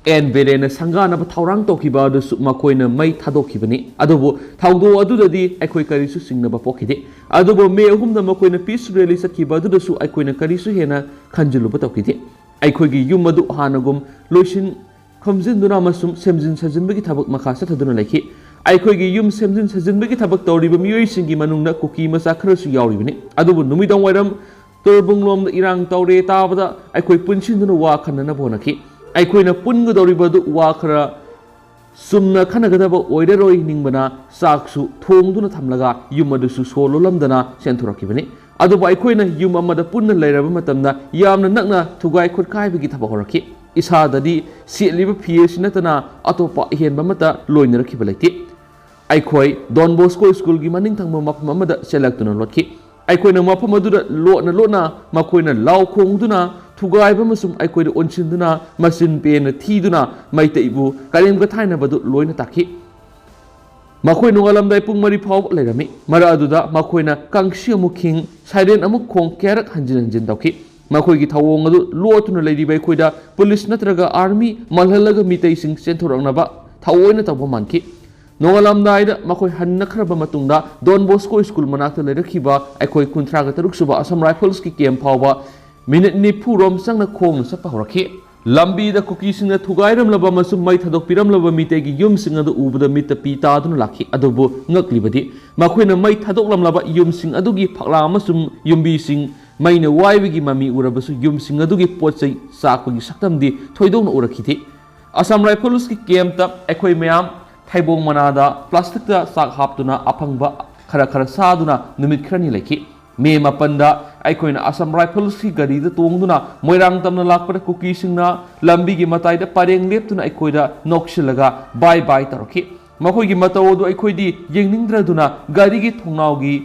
ꯑꯦꯟ ꯕꯤꯔꯦꯟꯅ ꯁꯪꯒꯥꯅꯕ ꯊꯧꯔꯥꯡ ꯇꯧꯈꯤꯕ ꯑꯗꯨꯁꯨ ꯃꯈꯣꯏꯅ ꯃꯩ ꯊꯥꯗꯣꯛꯈꯤꯕꯅꯤ꯫ ꯑꯗꯨꯕꯨ ꯊꯧꯗꯣꯛ ꯑꯗꯨꯗꯗꯤ ꯑꯩꯈꯣꯏ ꯀꯔꯤꯁꯨ ꯆꯤꯡꯅꯕ ꯄꯣꯛꯈꯤꯗꯦ꯫ ꯑꯗꯨꯕꯨ ꯃꯦ ꯑꯍꯨꯝꯗ ꯃꯈꯣꯏꯅ peace rally ꯆꯠꯈꯤꯕ ꯑꯗꯨꯗꯁꯨ ꯑꯩꯈꯣꯏꯅ ꯀꯔꯤꯁꯨ ꯍꯦꯟꯅ ꯈꯟꯖꯤꯜꯂꯨꯕ ꯇꯧꯈꯤꯗꯦ꯫ ꯑꯩꯈꯣꯏꯒꯤ ꯌꯨꯝ ꯑꯗꯨ ꯍꯥꯟꯅꯒꯨꯝ ꯂꯣꯏꯁꯤꯟ ꯈꯣꯝꯖꯤꯟꯗꯨꯅ ꯑꯃꯁꯨꯡ ꯁꯦꯝꯖꯤꯟ ꯁꯥꯖꯤꯟꯕꯒꯤ ꯊꯕꯛ ꯃꯈꯥ ꯆꯠꯊꯗꯨꯅ ꯂꯩꯈꯤ꯫ ꯑꯩꯈꯣꯏꯒꯤ ꯌꯨꯝ ꯁꯦꯝꯖꯤꯟ ꯁꯥꯖꯤꯟꯕꯒꯤ ꯊꯕꯛ ꯇꯧꯔꯤꯕ ꯃꯤꯑꯣꯏꯁꯤꯡꯒꯤ ꯃꯅꯨꯡꯗ ꯀꯨꯀꯤ ꯃꯆꯥ ꯈꯔꯁꯨ ꯌꯥꯎꯔꯤꯕꯅꯤ꯫ ꯑꯗꯨꯕꯨ ꯅꯨꯃꯤꯗꯥꯡ ꯋꯥꯏꯔꯝ ꯇꯣꯔꯕꯨꯡꯂꯣꯝꯗ ꯏꯔꯥꯡ ꯇꯧꯔꯦ ꯇꯥꯕꯗ ꯑꯩꯈꯣꯏ ꯄꯨꯟꯁꯤꯟꯗꯨꯅ ꯋꯥ ꯈꯟꯅꯅꯕ ꯍꯣꯠꯅꯈꯤ꯫ ꯑꯩꯈꯣꯏꯅ ꯄꯨꯟꯒꯗꯧꯔꯤꯕ ꯑꯗꯨ ꯋꯥ ꯈꯔ ꯆꯨꯝꯅ ꯈꯟꯅꯒꯗꯕ ꯑꯣꯏꯔꯔꯣꯏ ꯅꯤꯡꯕꯅ ꯆꯥꯛꯁꯨ ꯊꯣꯡꯗꯨꯅ ꯊꯝꯂꯒ ꯌꯨꯝ ꯑꯗꯨꯁꯨ ꯁꯣ ꯂꯣꯜꯂꯝꯗꯅ ꯆꯦꯟꯊꯣꯔꯛꯈꯤꯕꯅꯤ꯫ ꯑꯗꯨꯕꯨ ꯑꯩꯈꯣꯏꯅ ꯌꯨꯝ ꯑꯃꯗ ꯄꯨꯟꯅ ꯂꯩꯔꯕ ꯃꯇꯝꯗ ꯌꯥꯝꯅ ꯅꯛꯅ ꯊꯨꯒꯥꯏ ꯈꯣꯠꯀꯥꯏꯕꯒꯤ ꯊꯕꯛ ꯍꯧꯔꯛꯈꯤ꯫ ꯏꯁꯥꯗꯗꯤ ꯁꯦꯠꯂꯤꯕ ꯐꯤ ꯑꯁꯤ ꯅꯠꯇꯅ ꯑꯇꯣꯞꯄ ꯑꯍꯦꯟꯕ ꯑꯃꯠꯇ ꯂꯣꯏꯅꯔꯛꯈꯤꯕ ꯂꯩꯇꯦ꯫ ꯑꯩꯈꯣꯏ ꯗꯣꯟ ꯕꯣꯁꯀꯣ ꯁ꯭ꯀꯨꯜꯒꯤ ꯃꯅꯤꯡ ꯊꯪꯕ ꯃꯐꯝ ꯑꯃꯗ ꯆꯦꯜꯂꯛꯇꯨꯅ ꯂꯣꯠꯈꯤ꯫ ꯑꯩꯈꯣꯏꯅ ꯃꯐꯝ ꯑꯗꯨꯗ ꯂꯣꯠꯅ ꯂꯣꯠꯅ ꯃꯈꯣꯏꯅ ꯂꯥꯎ ꯈꯣꯡꯗꯨꯅ ꯊꯨꯒꯥꯏꯕ ꯑꯃꯁꯨꯡ ꯑꯩꯈꯣꯏꯗ ꯑꯣꯟꯁꯤꯟꯗꯨꯅ ꯃꯆꯤꯟ ꯄꯦꯟꯅ ꯊꯤꯗꯨꯅ ꯃꯩꯇꯩꯕꯨ ꯀꯔꯦꯝ ꯀꯊꯥꯏꯅꯕꯗꯨ ꯂꯣꯏꯅ ꯇꯥꯛꯈꯤ꯫ ꯃꯈꯣꯏ ꯅꯣꯡꯉꯥꯜꯂꯝꯗꯥꯏ ꯄꯨꯡ ꯃꯔꯤ ꯐꯥꯎꯕ ꯂꯩꯔꯝꯃꯤ꯫ ꯃꯔꯛ ꯑꯗꯨꯗ ꯃꯈꯣꯏꯅ ꯀꯥꯡꯁꯤ ꯑꯃꯨꯛ ꯈꯤꯡ, siren ꯑꯃꯨꯛ ꯈꯣꯡ, ꯀꯌꯥꯔꯛ ꯍꯟꯖꯤꯟ ꯍꯟꯖꯤꯟ ꯇꯧꯈꯤ꯫ ꯃꯈꯣꯏꯒꯤ ꯊꯧꯑꯣꯡ ꯑꯗꯨ ꯂꯣꯠꯇꯨꯅ ꯂꯩꯔꯤꯕ ꯑꯩꯈꯣꯏꯗ ꯄꯨꯂꯤꯁ ꯅꯠꯇ꯭ꯔꯒ army ꯃꯥꯜꯍꯜꯂꯒ ꯃꯤꯇꯩꯁꯤꯡ ꯆꯦꯟꯊꯣꯔꯛꯅꯕ ꯊꯑꯣꯏꯅ ꯇꯧꯕ ꯃꯥꯟꯈꯤ꯫ ꯅꯣꯡꯉꯥꯜꯂꯝꯗꯥꯏꯗ ꯃꯈꯣꯏ ꯍꯟꯅꯈ꯭ꯔꯕ ꯃꯇꯨꯡꯗ Don Bosco school ꯃꯅꯥꯛꯇ ꯂꯩꯔꯛꯈꯤꯕ ꯑꯩꯈꯣꯏ ꯀꯨꯟꯊ꯭ꯔꯥꯒ ꯇꯔꯨꯛ ꯁꯨꯕ Assam Riflesꯀꯤ camp ꯐꯥꯎꯕ minute ꯅꯤꯐꯨ ꯔꯣꯝ ꯆꯪꯅ ꯈꯣꯡꯅ ꯆꯠꯄ ꯍꯧꯔꯛꯈꯤ꯫ ꯂꯝꯕꯤꯗ ꯀꯨꯀꯤꯁꯤꯡꯅ ꯊꯨꯒꯥꯏꯔꯝꯂꯕ ꯑꯃꯁꯨꯡ ꯃꯩ ꯊꯥꯗꯣꯛꯄꯤꯔꯝꯂꯕ ꯃꯤꯇꯩꯒꯤ ꯌꯨꯝꯁꯤꯡ ꯑꯗꯨ ꯎꯕꯗ ꯃꯤꯠꯇ ꯄꯤ ꯇꯥꯗꯨꯅ ꯂꯥꯛꯈꯤ꯫ ꯑꯗꯨꯕꯨ ꯉꯛꯂꯤꯕꯗꯤ, ꯃꯈꯣꯏꯅ ꯃꯩ ꯊꯥꯗꯣꯛꯂꯝꯂꯕ ꯌꯨꯝꯁꯤꯡ ꯑꯗꯨꯒꯤ ꯐꯛꯂꯥꯡ ꯑꯃꯁꯨꯡ ꯌꯨꯝꯕꯤꯁꯤꯡ ꯃꯩꯅ ꯋꯥꯏꯕꯒꯤ ꯃꯃꯤ ꯎꯔꯕꯁꯨ, ꯌꯨꯝꯁꯤꯡ ꯑꯗꯨꯒꯤ ꯄꯣꯠ ꯆꯩ ꯆꯥꯛꯄꯒꯤ ꯁꯛꯇꯝꯗꯤ ꯊꯣꯏꯗꯣꯛꯅ ꯎꯔꯛꯈꯤꯗꯦ꯫ Assam Riflesꯀꯤ campꯇ ꯑꯩꯈꯣꯏ ꯃꯌꯥꯝ ꯊꯩꯕꯣꯡ ꯃꯅꯥꯗ plasticꯇ ꯆꯥꯛ ꯍꯥꯞꯇꯨꯅ ꯑꯐꯪꯕ ꯈꯔ ꯈꯔ ꯆꯥꯗꯨꯅ ꯅꯨꯃꯤꯠ ꯈꯔꯅꯤ ꯂꯩꯈꯤ꯫ ꯃꯦ ꯃꯥꯄꯟꯗ ꯑꯩꯈꯣꯏꯅ Assam Riflesꯀꯤ ꯒꯥꯔꯤꯗ ꯇꯣꯡꯗꯨꯅ ꯃꯣꯏꯔꯥꯡ ꯇꯝꯅ ꯂꯥꯛꯄꯗ ꯀꯨꯀꯤꯁꯤꯡꯅ ꯂꯝꯕꯤꯒꯤ ꯃꯇꯥꯏꯗ ꯄꯔꯦꯡ ꯂꯦꯞꯇꯨꯅ ꯑꯩꯈꯣꯏꯗ ꯅꯣꯛꯁꯤꯜꯂꯒ bye bye ꯇꯧꯔꯛꯈꯤ꯫ ꯃꯈꯣꯏꯒꯤ ꯃꯇꯧ ꯑꯗꯨ ꯑꯩꯈꯣꯏꯗꯤ ꯌꯦꯡꯅꯤꯡꯗ꯭ꯔꯗꯨꯅ ꯒꯥꯔꯤꯒꯤ ꯊꯣꯡꯅꯥꯎꯒꯤ,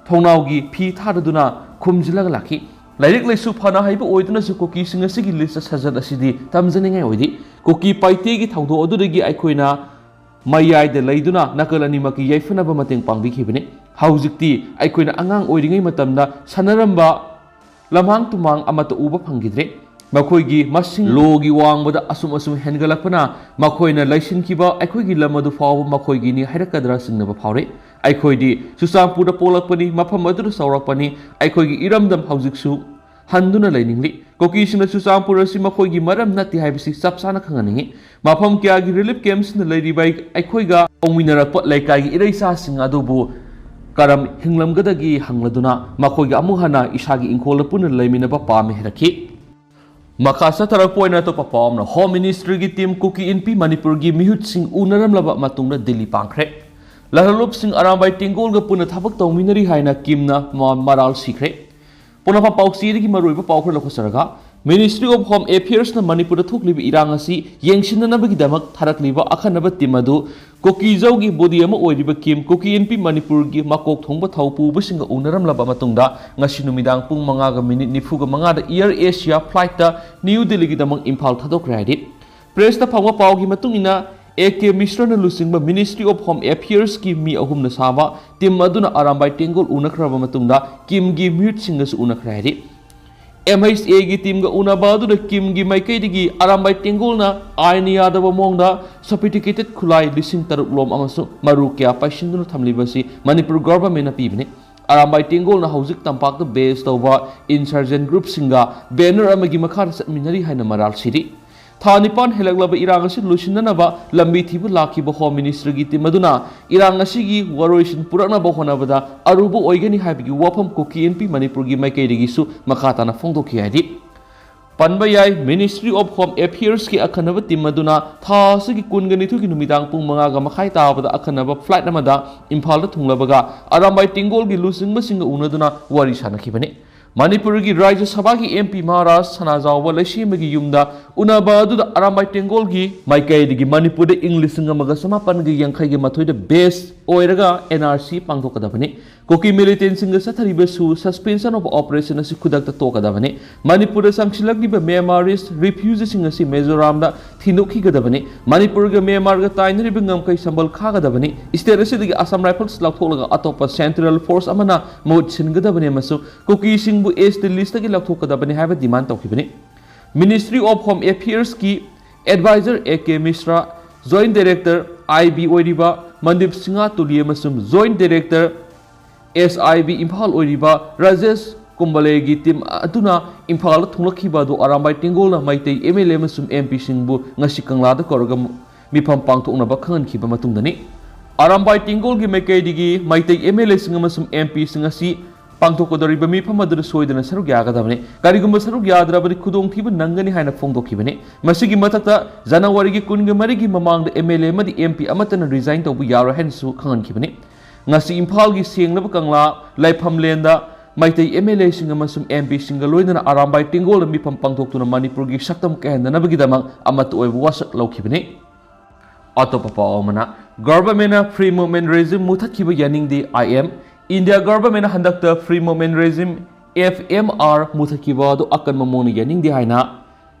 ꯊꯣꯡꯅꯥꯎꯒꯤ ꯐꯤ ꯊꯥꯗꯗꯨꯅ ꯈꯨꯝꯖꯤꯜꯂꯒ ꯂꯥꯛꯈꯤ꯫ ꯂꯥꯏꯔꯤꯛ ꯂꯥꯏꯁꯨ ꯐꯅ ꯍꯩꯕ ꯑꯣꯏꯗꯨꯅꯁꯨ ꯀꯨꯀꯤꯁꯤꯡ ꯑꯁꯤꯒꯤ list ꯁꯖꯠ ꯑꯁꯤꯗꯤ ꯇꯝꯖꯅꯤꯡꯉꯥꯏ ꯑꯣꯏꯗꯦ꯫ ꯀꯨꯀꯤ ꯄꯥꯏꯇꯦꯒꯤ ꯊꯧꯗꯣꯛ ꯑꯗꯨꯗꯒꯤ ꯑꯩꯈꯣꯏꯅ ꯃꯌꯥꯏꯗ ꯂꯩꯗꯨꯅ ꯅꯥꯀꯜ ꯑꯅꯤꯃꯛꯀꯤ ꯌꯥꯏꯐꯅꯕ ꯃꯇꯦꯡ ꯄꯥꯡꯕꯤꯈꯤꯕꯅꯤ꯫ ꯍꯧꯖꯤꯛꯇꯤ ꯑꯩꯈꯣꯏꯅ ꯑꯉꯥꯡ ꯑꯣꯏꯔꯤꯉꯩ ꯃꯇꯝꯗ ꯁꯥꯟꯅꯔꯝꯕ ꯂꯝꯍꯥꯡ ꯇꯨꯝꯍꯥꯡ ꯑꯃꯠꯇ ꯎꯕ ꯐꯪꯈꯤꯗ꯭ꯔꯦ꯫ ꯃꯈꯣꯏꯒꯤ ꯃꯁꯤꯡ ꯂꯣꯒꯤ ꯋꯥꯡꯃꯗ ꯑꯁꯨꯝ ꯑꯁꯨꯝ ꯍꯦꯟꯒꯠꯂꯛꯄꯅ ꯃꯈꯣꯏꯅ ꯂꯩꯁꯤꯟꯈꯤꯕ ꯑꯩꯈꯣꯏꯒꯤ ꯂꯝ ꯑꯗꯨ ꯐꯥꯎꯕ ꯃꯈꯣꯏꯒꯤꯅꯤ ꯍꯥꯏꯔꯛꯀꯗ꯭ꯔꯥ ꯆꯤꯡꯅꯕ ꯐꯥꯎꯔꯦ꯫ ꯑꯩꯈꯣꯏꯗꯤ ꯆꯨꯔꯆꯥꯟꯄꯨꯔꯗ ꯄꯣꯛꯂꯛꯄꯅꯤ, ꯃꯐꯝ ꯑꯗꯨꯗ ꯆꯥꯎꯔꯛꯄꯅꯤ꯫ ꯑꯩꯈꯣꯏꯒꯤ ꯏꯔꯝꯗꯝ ꯍꯧꯖꯤꯛꯁꯨ ꯍꯟꯗꯨꯅ ꯂꯩꯅꯤꯡꯂꯤ꯫ ꯀꯨꯀꯤꯁꯤꯡꯅ ꯆꯨꯔꯆꯥꯟꯄꯨꯔ ꯑꯁꯤ ꯃꯈꯣꯏꯒꯤ ꯃꯔꯝ ꯅꯠꯇꯦ ꯍꯥꯏꯕꯁꯤ ꯆꯞ ꯆꯥꯅ ꯈꯪꯍꯟꯅꯤꯡꯏ꯫ ꯃꯐꯝ ꯀꯌꯥꯒꯤ relief campꯁꯤꯡꯗ ꯂꯩꯔꯤꯕ ꯑꯩꯈꯣꯏꯒ ꯄꯣꯛꯃꯤꯟꯅꯔꯛꯄ ꯂꯩꯀꯥꯏꯒꯤ ꯏꯔꯩꯆꯥꯁꯤꯡ ꯑꯗꯨꯕꯨ ꯀꯔꯝ ꯍꯤꯡꯂꯝꯒꯗꯒꯦ ꯍꯪꯂꯗꯨꯅ ꯃꯈꯣꯏꯒ ꯑꯃꯨꯛ ꯍꯟꯅ ꯏꯁꯥꯒꯤ ꯏꯪꯈꯣꯜꯗ ꯄꯨꯟꯅ ꯂꯩꯃꯤꯟꯅꯕ ꯄꯥꯝꯃꯤ ꯍꯥꯏꯔꯛꯈꯤ꯫ ꯃꯈꯥ ꯆꯠꯊꯔꯛꯄ ꯑꯣꯏꯅ ꯑꯇꯣꯞꯄ ꯄꯥꯎ ꯑꯃꯅ, Home Ministryꯒꯤ team ꯀꯨꯀꯤ ꯏꯟꯄꯤ ꯃꯅꯤꯄꯨꯔꯒꯤ ꯃꯤꯍꯨꯠꯁꯤꯡ ꯎꯅꯔꯝꯂꯕ ꯃꯇꯨꯡꯗ ꯗꯤꯜꯂꯤ ꯄꯥꯡꯈ꯭ꯔꯦ꯫ ꯂꯍꯔꯂꯨꯞꯁꯤꯡ ꯑꯔꯥꯝꯕꯥꯏ ꯇꯦꯡꯒꯣꯜꯒ ꯄꯨꯟꯅ ꯊꯕꯛ ꯇꯧꯃꯤꯟꯅꯔꯤ ꯍꯥꯏꯅ ꯀꯤꯝꯅ ꯃ-, ꯃꯔꯥꯜ ꯁꯤꯈ꯭ꯔꯦ꯫ ꯄꯣꯅꯐꯥ ꯄꯥꯎꯆꯦꯗꯒꯤ ꯃꯔꯨꯑꯣꯏꯕ ꯄꯥꯎ ꯈꯔ ꯂꯧꯈꯠꯆꯔꯒ, Ministry of Home Affairsꯅ ꯃꯅꯤꯄꯨꯔꯗ ꯊꯣꯛꯂꯤꯕ ꯏꯔꯥꯡ ꯑꯁꯤ ꯌꯦꯡꯁꯤꯟꯅꯅꯕꯒꯤꯗꯃꯛ ꯊꯥꯔꯛꯂꯤꯕ ꯑꯈꯟꯅꯕ team ꯑꯗꯨ ꯀꯨꯀꯤꯖꯧꯒꯤ body ꯑꯃ ꯑꯣꯏꯔꯤꯕ ꯀꯤꯝ ꯀꯨꯀꯤ ꯏꯟꯄꯤ ꯃꯅꯤꯄꯨꯔꯒꯤ ꯃꯀꯣꯛ ꯊꯣꯡꯕ ꯊꯧ ꯄꯨꯕꯁꯤꯡꯒ ꯎꯅꯔꯝꯂꯕ ꯃꯇꯨꯡꯗ, ꯉꯁꯤ ꯅꯨꯃꯤꯗꯥꯡ ꯄꯨꯡ ꯃꯉꯥꯒ ꯃꯤꯅꯤꯠ ꯅꯤꯐꯨꯒ ꯃꯉꯥꯗ Air Asia flightꯇ ꯅ꯭ꯌꯨ ꯗꯤꯜꯂꯤꯒꯤꯗꯃꯛ ꯏꯝꯐꯥꯜ ꯊꯥꯗꯣꯛꯈ꯭ꯔꯦ ꯍꯥꯏꯔꯤ꯫ Pressꯇ ꯐꯪꯕ ꯄꯥꯎꯒꯤ ꯃꯇꯨꯡ ꯏꯟꯅ, ꯑꯦ ꯀꯦ ꯃꯤꯁ꯭ꯔꯅ ꯂꯨꯆꯤꯡꯕ Ministry of Home Affairsꯀꯤ ꯃꯤ ꯑꯍꯨꯝꯅ ꯁꯥꯕ ꯇꯤꯝ ꯑꯗꯨꯅ ꯑꯔꯥꯝꯕꯥꯏ ꯇꯦꯡꯒꯣꯜ ꯎꯅꯈ꯭ꯔꯕ ꯃꯇꯨꯡꯗ ꯀꯤꯝꯒꯤ ꯃꯤꯍꯨꯠꯁꯤꯡꯒꯁꯨ ꯎꯅꯈ꯭ꯔꯦ ꯍꯥꯏꯔꯤ꯫ MHAꯒꯤ ꯇꯤꯝꯒ ꯎꯅꯕ ꯑꯗꯨꯗ ꯀꯤꯝꯒꯤ ꯃꯥꯏꯀꯩꯗꯒꯤ ꯑꯔꯥꯝꯕꯥꯏ ꯇꯦꯡꯒꯣꯜꯅ ꯑꯥꯏꯟꯅ ꯌꯥꯗꯕ ꯃꯑꯣꯡꯗ sophisticated ꯈꯨꯠꯂꯥꯏ ꯂꯤꯁꯤꯡ ꯇꯔꯨꯛ ꯂꯣꯝ ꯑꯃꯁꯨꯡ ꯃꯔꯨ ꯀꯌꯥ ꯄꯥꯏꯁꯤꯟꯗꯨꯅ ꯊꯝꯂꯤꯕ ꯑꯁꯤ ꯃꯅꯤꯄꯨꯔ ꯒꯣꯚꯔꯟꯃꯦꯟꯅ ꯄꯤꯕꯅꯤ꯫ ꯑꯔꯥꯝꯕꯥꯏ ꯇꯦꯡꯒꯣꯜꯅ ꯍꯧꯖꯤꯛ ꯇꯝꯄꯥꯛꯇ ꯕꯦꯁ ꯇꯧꯕ insurgent groupꯁꯤꯡꯒ banner ꯑꯃꯒꯤ ꯃꯈꯥꯗ ꯆꯠꯃꯤꯟꯅꯔꯤ ꯍꯥꯏꯅ ꯃꯔꯥꯜ ꯁꯤꯔꯤ꯫ ꯊꯥ ꯅꯤꯄꯥꯟ ꯍꯦꯜꯂꯛꯂꯕ ꯏꯔꯥꯡ ꯑꯁꯤ ꯂꯣꯏꯁꯤꯟꯅꯅꯕ ꯂꯝꯕꯤ ꯊꯤꯕ ꯂꯥꯛꯈꯤꯕ Home Ministerꯒꯤ ꯇꯤꯝ ꯑꯗꯨꯅ ꯏꯔꯥꯡ ꯑꯁꯤꯒꯤ ꯋꯥꯔꯣꯏꯁꯤꯟ ꯄꯨꯔꯛꯅꯕ ꯍꯣꯠꯅꯕꯗ ꯑꯔꯨꯕ ꯑꯣꯏꯒꯅꯤ ꯍꯥꯏꯕꯒꯤ ꯋꯥꯐꯝ ꯀꯨꯀꯤ ꯏꯟꯄꯤ ꯃꯅꯤꯄꯨꯔꯒꯤ ꯃꯥꯏꯀꯩꯗꯒꯤꯁꯨ ꯃꯈꯥ ꯇꯥꯅ ꯐꯣꯡꯗꯣꯛꯈꯤ ꯍꯥꯏꯔꯤ꯫ ꯄꯟꯕ ꯌꯥꯏ, Ministry of Home Affairsꯀꯤ ꯑꯈꯟꯅꯕ ꯇꯤꯝ ꯑꯗꯨꯅ ꯊꯥ ꯑꯁꯤꯒꯤ ꯀꯨꯟꯒ ꯅꯤꯊꯣꯏꯒꯤ ꯅꯨꯃꯤꯗꯥꯡ ꯄꯨꯡ ꯃꯉꯥꯒ ꯃꯈꯥꯏ ꯇꯥꯕꯗ ꯑꯈꯟꯅꯕ flight ꯑꯃꯗ ꯏꯝꯐꯥꯜꯗ ꯊꯨꯡꯂꯕꯒ ꯑꯔꯥꯝꯕꯥꯏ ꯇꯦꯡꯒꯣꯜꯒꯤ ꯂꯨꯆꯤꯡꯕꯁꯤꯡꯒ ꯎꯅꯗꯨꯅ ꯋꯥꯔꯤ ꯁꯥꯅꯈꯤꯕꯅꯤ꯫ ꯃꯅꯤꯄꯨꯔꯒꯤ ꯔꯥꯖ꯭ꯌ ꯁꯚꯥꯒꯤ MP ꯃꯍꯥꯔꯥꯖ ꯁꯅꯥꯖꯥꯎꯕ ꯂꯩꯁꯦꯝꯕꯒꯤ ꯌꯨꯝꯗ ꯎꯅꯕ ꯑꯗꯨꯗ ꯑꯔꯥꯝꯕꯥꯏ ꯇꯦꯡꯒꯣꯜꯒꯤ ꯃꯥꯏꯀꯩꯗꯒꯤ ꯃꯅꯤꯄꯨꯔꯗ ꯏꯪ ꯂꯤꯁꯤꯡ ꯑꯃꯒ ꯆꯃꯥꯄꯟꯒ ꯌꯥꯡꯈꯩꯒ ꯃꯥꯊꯣꯏꯗ base ꯑꯣꯏꯔꯒ NRC ꯄꯥꯡꯊꯣꯛꯀꯗꯕꯅꯤ꯫ Kuki militantꯁꯤꯡꯒ ꯆꯠꯊꯔꯤꯕꯁꯨ suspension of operation ꯑꯁꯤ ꯈꯨꯗꯛꯇ ꯇꯣꯛꯀꯗꯕꯅꯤ꯫ ꯃꯅꯤꯄꯨꯔꯗ ꯆꯪꯁꯤꯜꯂꯛꯂꯤꯕ Myanmarese refugeeꯁꯤꯡ ꯑꯁꯤ ꯃꯤꯖꯣꯔꯥꯝꯗ ꯊꯤꯟꯗꯣꯛꯈꯤꯒꯗꯕꯅꯤ꯫ ꯃꯅꯤꯄꯨꯔꯒ ꯃ꯭ꯌꯥꯟꯃꯥꯔꯒ ꯇꯥꯏꯅꯔꯤꯕ ꯉꯝꯈꯩ ꯁꯝꯕꯜ ꯈꯥꯒꯗꯕꯅꯤ꯫ State ꯑꯁꯤꯗꯒꯤ Assam Rifles ꯂꯧꯊꯣꯛꯂꯒ ꯑꯇꯣꯞꯄ central force ꯑꯃꯅ ꯃꯍꯨꯠ ꯁꯤꯟꯒꯗꯕꯅꯤ ꯑꯃꯁꯨꯡ ꯀꯨꯀꯤꯁꯤꯡꯕꯨ ST listꯇꯒꯤ ꯂꯧꯊꯣꯛꯀꯗꯕꯅꯤ ꯍꯥꯏꯕ demand ꯇꯧꯈꯤꯕꯅꯤ꯫ Ministry of Home Affairsꯀꯤ advisor A K Mishra, joint director I B ꯑꯣꯏꯔꯤꯕ ꯃꯟꯗꯤꯞ ꯁꯤꯡꯍ ꯇꯨꯂꯤ ꯑꯃꯁꯨꯡ joint director S I B Imphal ꯑꯣꯏꯔꯤꯕ ꯔꯥꯖꯦꯁ ꯀꯨꯝꯕꯂꯦꯒꯤ ꯇꯤꯝ ꯑꯗꯨꯅ ꯏꯝꯐꯥꯜꯗ ꯊꯨꯡꯂꯛꯈꯤꯕ ꯑꯗꯨ ꯑꯔꯥꯝꯕꯥꯏ ꯇꯦꯡꯒꯣꯜꯅ ꯃꯩꯇꯩ MLA ꯑꯃꯁꯨꯡ MPꯁꯤꯡꯕꯨ ꯉꯁꯤ ꯀꯪꯂꯥꯗ ꯀꯧꯔꯒ ꯃꯤꯐꯝ ꯄꯥꯡꯊꯣꯛꯅꯕ ꯈꯪꯍꯟꯈꯤꯕ ꯃꯇꯨꯡꯗꯅꯤ꯫ ꯑꯔꯥꯝꯕꯥꯏ ꯇꯦꯡꯒꯣꯜꯒꯤ ꯃꯥꯏꯀꯩꯗꯒꯤ ꯃꯩꯇꯩ MLAꯁꯤꯡ ꯑꯃꯁꯨꯡ MPꯁꯤꯡ ꯑꯁꯤ ꯄꯥꯡꯊꯣꯛꯀꯗꯧꯔꯤꯕ ꯃꯤꯐꯝ ꯑꯗꯨꯗ ꯁꯣꯏꯗꯅ ꯁꯔꯨꯛ ꯌꯥꯒꯗꯕꯅꯤ꯫ ꯀꯔꯤꯒꯨꯝꯕ ꯁꯔꯨꯛ ꯌꯥꯗ꯭ꯔꯕꯗꯤ ꯈꯨꯗꯣꯡꯊꯤꯕ ꯅꯪꯒꯅꯤ ꯍꯥꯏꯅ ꯐꯣꯡꯗꯣꯛꯈꯤꯕꯅꯤ꯫ ꯃꯁꯤꯒꯤ ꯃꯊꯛꯇ, ꯖꯅꯋꯥꯔꯤꯒꯤ ꯀꯨꯟꯒ ꯃꯔꯤꯒꯤ ꯃꯃꯥꯡꯗ MLA ꯑꯃꯗꯤ MP ꯑꯃꯠꯇꯅ resign ꯇꯧꯕ ꯌꯥꯔꯣꯏ ꯍꯥꯏꯅꯁꯨ ꯈꯪꯍꯟꯈꯤꯕꯅꯤ꯫ ꯉꯁꯤ ꯏꯝꯐꯥꯜꯒꯤ ꯁꯦꯡꯂꯕ ꯀꯪꯂꯥ ꯂꯥꯏꯐꯝꯂꯦꯟꯗ ꯃꯩꯇꯩ MLAꯁꯤꯡ ꯑꯃꯁꯨꯡ MPꯁꯤꯡꯒ ꯂꯣꯏꯅꯅ ꯑꯔꯥꯝꯕꯥꯏ ꯇꯦꯡꯒꯣꯜꯗ ꯃꯤꯐꯝ ꯄꯥꯡꯊꯣꯛꯇꯨꯅ ꯃꯅꯤꯄꯨꯔꯒꯤ ꯁꯛꯇꯝ ꯀꯥꯏꯍꯟꯗꯅꯕꯒꯤꯗꯃꯛ ꯑꯃꯠꯇ ꯑꯣꯏꯕ ꯋꯥꯁꯛ ꯂꯧꯈꯤꯕꯅꯤ꯫ ꯑꯇꯣꯞꯄ ꯄꯥꯎ ꯑꯃꯅ, Governmentꯅ free movement regime ꯃꯨꯊꯠꯈꯤꯕ ꯌꯥꯅꯤꯡꯗꯦ, IM꯫ India Governmentꯅ ꯍꯟꯗꯛꯇ free movement regime, FMR ꯃꯨꯊꯠꯈꯤꯕ ꯑꯗꯨ ꯑꯀꯟꯕ ꯃꯑꯣꯡꯗ ꯌꯥꯅꯤꯡꯗꯦ ꯍꯥꯏꯅ